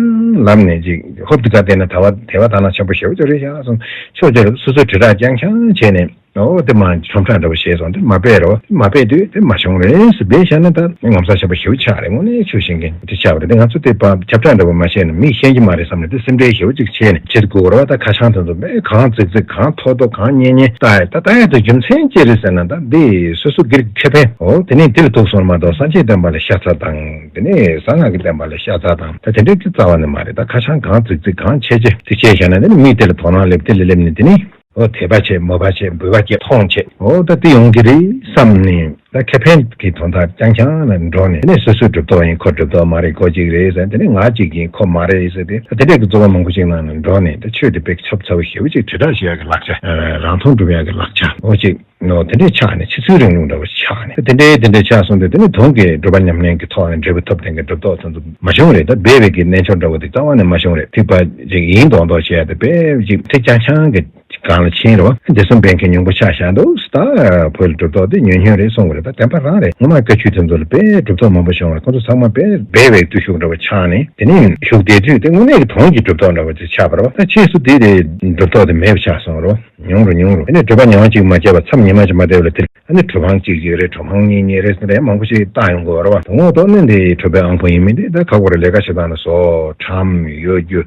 ལབ་ནས་ཅིག་ཧོབ་ཏེ་ག་བལྟས་ན་དལ་བ་དལ་བ་དག་སྣང་ཆེན་པོ་ཞེ་པོ་ཅིག་རེད་ཤག་གསུངས། ཕྱོགས་ཅིག་ལ་སོ་སོས་དྲིལ་བསྒྲགས་རྐྱང་རྐྱང་བྱས་ནས་འོ་དེ་མ་ཁྲོམ་ཁྲ་འདྲ་བོ་བྱས་སོང་། དེ་མ་སྦས་རོ། དེ་མ་སྦས་དུས་དེ་མ་བྱུང་རེད་ཟེར་སྦས་བཞག་ན་ད་ངོ་མཚར་ཆེན་པོ་ཞེ་པོ་ཆགས་རེད། དངོས་གནས་ཆོས་བཤད་མཁན་དེ་ཆགས་པ་རེད། དེ་ང་ཚོ་དེ་པ་ཁྱབ་བསྒྲགས་འདྲ་བོ་མ་བྱས་ན་མིས་ཤེས་ཀྱི་མ་རེད་བསམ་ནས་དེ་སེམས་ཁྲལ་ཞེ་པོ་ཅིག་བྱས་ནས་བྱེད་དགོས་རོ། ད་ཁ་བྱང་དེ་ཚོ་དཔེ་གང་རྫིག་རྫིག་གང་མཐོ་མཐོ་གང་སྙན་སྙན་ལྟ་ཡ་ད་ལྟ་ཡ་དེ་རྒྱུ་མཚན་ཅི་རེད་ཟེར་ན་ད་འདི་སོ་སོ་སྒེར་གྱི་ཁེ་ཕན་འོ་དེ་ནས་དེ་ལ་ཐུག་སོང་མ་གཏོགས་སངས་རྒྱས་བསྟན་པ་ལ་ཤ་ཚ་དང་། དེ་ནས་གསང་སྔགས་ཀྱི་བསྟན་པ་ལ་ཤ་ཚ་དང་ད་དེ་འདྲའི་ཅི་རྩ་བ་ནས་མ་རེད། ད་ཁ་བྱང་གང་རྫིག་རྫིག་གང་ཆེ་ཆེ་ཅིག་བྱས་བཞག་ན་དེ་ནི་མིས་དེ་ལ་དོ་སྣང་སླེབས་དེ་ལ་སླེབས་ནས་དེ་ནི་འོ་དད་པ་བྱེད་མོས་པ་བྱེད་འབུལ་བ་བྱེད་མཐོང་བྱེད་འོ་ད་དེ་ཡོང་གི་རེད་བསམ་ནས་ད་ཁེ་ཕན་གྱི་དོན་དག་རྐྱང་རྐྱང་ལ་འགྲོ་ནས་དེ་ནས་སོ་སོའི་གྲུབ་ཐོབ་ཡིན་ཁོ་གྲུབ་ཐོབ་མ་རེད་ཁོ་གཅིག་རེད་ཟེར། དེ་ནས་ང་གཅིག་ཡིན་ཁོ་མ་རེད་ཟེར་ཏེ་ད་དེ་འདྲའི་གི་རྩོད་པ་མང་པོ་ཅིག་ནང་ནས་འགྲོ་ནས་ད་ཆོས་དེ་དཔེ་ཁྱབ་ཚ་བོ་ཞེ་པོ་ཅིག་དྲིལ་བསྒྲགས་བྱེད་ཡག་གི་ལག་ཆ་རང་མཐོང་སྒྲུབ་ཡག་གི་ལག་ཆ་འོ་ཅིག་ནོ་དེ་འདྲས་ཆགས་ནས་ཕྱི་ཚུལ་རིང་ལུགས་འདྲ་བོ་ཆགས་ནས་དེ་འདྲས་དེ་འདྲས་ཆགས་སོང་དུས་དེ་ནི་དོན་གྱི་སྒྲུབ་པ་ཉམས་ལེན་གྱི་ཐོག་ནས་འབྲས་བུ་ཐོབ་ལྡན་གྱི་གྲུབ་ཐོབ་དེ་ཚོ་མ་བྱུང་རེད། ད་སྦས་པའི་གི་རྣལ་འབྱོར་འདྲ་བོ་དེ་རྩ་བ་ནས་མ་བྱུང་རེད། ཐིགས་པ་ཅིག་ཡིན་མདོག་མདོག་བྱས་ཏེ་དཔེ་ཅིག་ཐིགས་རྐྱང་རྐྱང་གི་ སྒང་ལ་ཕྱིན་རོ། བདེ་སྲུང་འབད་མཁན་ཉུང་པོ་ཆགས་བཞག་འདུག་ཟེར། ད་བོད་ལ་གྲུབ་ཐོབ་དེ་ཉུང་ཉུང་རེད་གསུང་གི་རེད། ད་བདེན་པ་རང་རེད། སྔོན་མ་བཀའ་ཆོས་དེ་ཚོ་ལ་དཔེ་གྲུབ་ཐོབ་མང་པོ་བྱུང་བ་རེད། ཁོ་ཚོ་ཚང་མ་དཔེ་སྦས་པའི་བརྟུལ་ཞུགས་འདྲ་བོ་ཆགས་ནས། དེ་ནས་བཞུགས་བསྡད་དུས་དེ་དངོས་གནས་ཀྱི་དོན་གྱི་གྲུབ་ཐོབ་འདྲ་བོ་ཅིག་ཆགས་པ་རེད་བ། ད་ཕྱིས་སུ་དེ་དེ་གྲུབ་ཐོབ་དེ་མེད་པ་ཆགས་སོང་རོ། ཉུང་རུ་ཉུང་རུ། དེ་ནས་གྲུབ་པ་ཉི་མ་གཅིག་མ་བརྒྱབ་པ་མཚམས་ཉི་མ་གཅིག་མ་བསྡད་པ་ལ་དེ། ཨ་ནི་གྲུབ་དབང་གཅིག་གཅིག་རེད། གྲུབ་དབང་གཉིས་གཉིས་རེད་ཟེར་ནས་མང་པོ་ཞིག་བཏགས་ཡོང་གི་ཡོད་རེད་བ། དོན་དངོས་ཐོག་ནས་འདི་གྲུབ་པའི་དབང་པོ་ཡིན་མིན་དེ་ད་ཁག་པོ་རེད། ལས་ཀ་བྱེད་སྟངས་ལ་སོགས་ཁྲམ་གཡོ་སྒྱུ།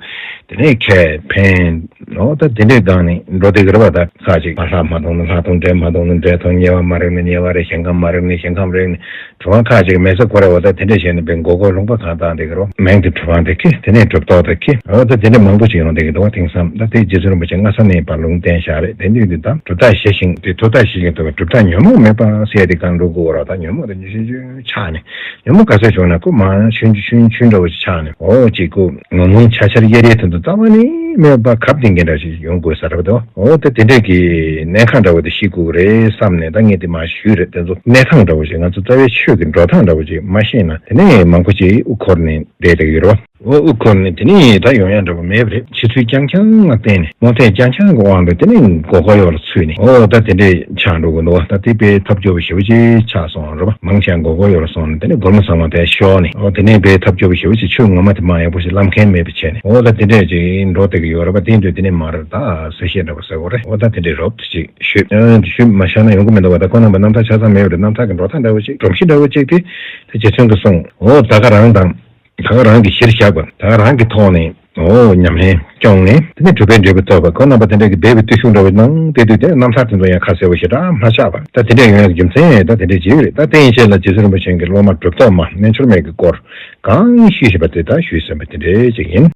དེ་ནས་ཁེ་ཕན་ཨོ་ད་དེ་འདྲའི་སྒང་ནས་འགྲོ་བསྡད་ཀྱི་རེད་བ། ད་ཁ་ཅིག་མ་ལྷག་མ་གཏོང་ན་ལྷག་མཐོང་། འབྲས་མ་གཏོང་ན་འབྲས་མཐོང་། དམྱལ་བ་མ་རེག་ན་དམྱལ་བ་རེག། ཞིང་ཁམས་མ་རེག་ན་ཞིང་ཁམས་རེག་ནས། གྲུབ་དབང་ཁ་ཅིག་མེད་ས་ཁོ་རེ་བ། ད་དེ་འདྲ་བྱས་ནས་དཔེ་མགོ་སྐོར་ལུང་པ་གང་བཏང་བསྡད་ཀྱི་རོ། མིང་དེ་གྲུབ་དབང་དེ་ཁྱེར། དེ་ནས་གྲུབ་ཐོབ་དེ་ཁྱེར། འོ་ད་དེ་འདྲ་མང་པོ་ཞིག་ཡོང་བསྡད་ཀྱི་འདུག་བ། དེང་སང་ད་དེ་རྗེ་བཙུན་རིན་པོ་ཆེ་སྔ་ས་ནས་ཕར་ལུང་བསྟན་བཞག་རེད། དེ་དུས་དེ་དང་གྲུབ་རྟགས་ཞི་ཞིང་དེ་ཐོབ་རྟགས་ཞི་ཞིང་དུ་གྲུབ་རྟགས་ཉོན་མོངས་མེད་པ་ཟེར་དེ་གང་འགྲོ་དགོས་རོ། ད་ཉོན་མོངས་དེ་ཉི་ཤུ་ཆུ་ཆགས་ནས། ཉོན་མོངས་ག་ཚོད་བྱུང་ན་ཁོ་མར་ཆུ་ཆུ་ཆུ་འདྲ་བོ་ཞིག་ཆགས་ནས། འོ་ཅིག་ཁོ་ངོ་མ་ཆ་ཆར་གཡར་ཡས་དེ་ཚོ་རྩ་བ་ནས་མེད་པ་གབ་སྟེ་འགན་འདྲ་ཞིག་ཡོང་དགོས་ས་རེད་དོ། འོ་ད་དེ་འདྲས་ཀྱི་གནས་ཁང་འདྲ་བོ་དེ་ཤེས་དགོས་རེད་བསམ་ནས། ད་ངས་དེ་མ་ཞུས་རེད། དེ་ཚོ་གནས་ཐང་འདྲ་བོ་ཞིག་ང་ཚོ་རྩ་བའི་ཆོས་ཀྱི་འགྲོ་སྟངས་འདྲ་བོ་ཞིག་མ་ཤེས་ན། དེ་ནས་མང་པོ་ཞིག་དབུ་འཁོར་ནས་བསྡད་བསྡད་ཀྱི་རེད་བ། འོ་དབུ་འཁོར་ནས་དེ་ནས་ད་ཡོང་ཡ་འདྲ་བོ་མེད་པ་རེད། ཕྱི་ཚུལ་རྐྱང་རྐྱང་ལ་བརྟེན་ནས། རྨོངས་དད་རྐྱང་རྐྱང་གི་དབང་དུ་དེ་ནས་མགོ་སྐོར་ཡོག་ལ་ཚུད་ནས། འོ་ད་དེ་འདྲས་ཆགས་འགྲོ་གི་འདུག་བ། ད་དེ་དཔེ་ཐབས་སྐྱོ་པོ་ཞེ་པོ་ཅིག་ཆགས་སོང་རེད་བ། མང་ཆེ་མགོ་སྐོར་ཡོག་ལ་སོང་ནས་དེ་ནས་སྒོར་མོ་ཚང་མ་དེ་ཤོར་ནས། འོ་དེ་ནས་དཔེ་ཐབས་སྐྱོ་པོ་ཞེ་པོ་ཅིག་ཆོས་ངོ་མ་དེ་མ་ཡག་པོ་ཞིག་ལམ་མཁན་མེད་པ་བྱས་ནས། འོ་ད་དེ་འདྲས་ཅིག་འགྲོ་བསྡད་ཀྱི་ཡོད་རེད་བ། དེ་དུས་དེ་ནས་མར་ད་གསལ་བཤད་འདྲ་བོ་ཟེར་དགོས་རེད། འོ་ད་དེ་འདྲས་རོབ་ཅིག་ཞུས། ཨ་ཞུས་མ་བཞག་ན་ཡོང་གི་མི་འདུག་བ། ད་ཁོང་རྣམ་པ་རྣམ་ཐར་ཆ་ཚང་མེད་པ་རེད། རྣམ་ཐར་གྱི་འགྲོ་སྟངས་འདྲ་བོ་ཅིག་སྒྲོམ་གཞི་འདྲ་བོ་ཅིག་དེ་ད་རྗེ་བཙུན་གྱིས་གསུངས། འོ་ད་ག་རང་དང་། ད་ག་རང་གི་གཞིར་བཞག་པ། ད་ག་རང་གི་ཐོག་ནས་འོ་ཉམས་ལེན་སྐྱོང་ནས། དེ་ནས་གྲུབ་པའི་འབྲས་བུ་ཐོབ་པ། ཁོང་རྣམ་པ་དེ་འདྲ་གི་སྦས་པའི་བརྟུལ་ཞུགས་འདྲ་བོ་གནང་བསྡད་དུས། དེ་རྣམ་ཐར་དེ་ཚོ་ཡང་ཁ་གསལ་པོ་ཞེ་དྲག་མ་ཆགས་པ། ད་དེ་འདྲ་ཡོང་ཡག་གི་རྒྱུ་མཚན་ད་དེ་འདྲ་ཅིག་རེད། ད་དེ་ཡན་ཆད་ལ་རྗེ་བཙུན་རིན་པོ་ཆེ་གི་སློབ་མ་གྲུབ་ཐོབ་མ་རྣལ་འབྱོར་མའི་གི་སྐོར་གང་ཞུས་བཞིན་པ་དེ་ད་ཞུས་ཟིན་པ་དེ་འདྲ་ཅིག་ཡིན།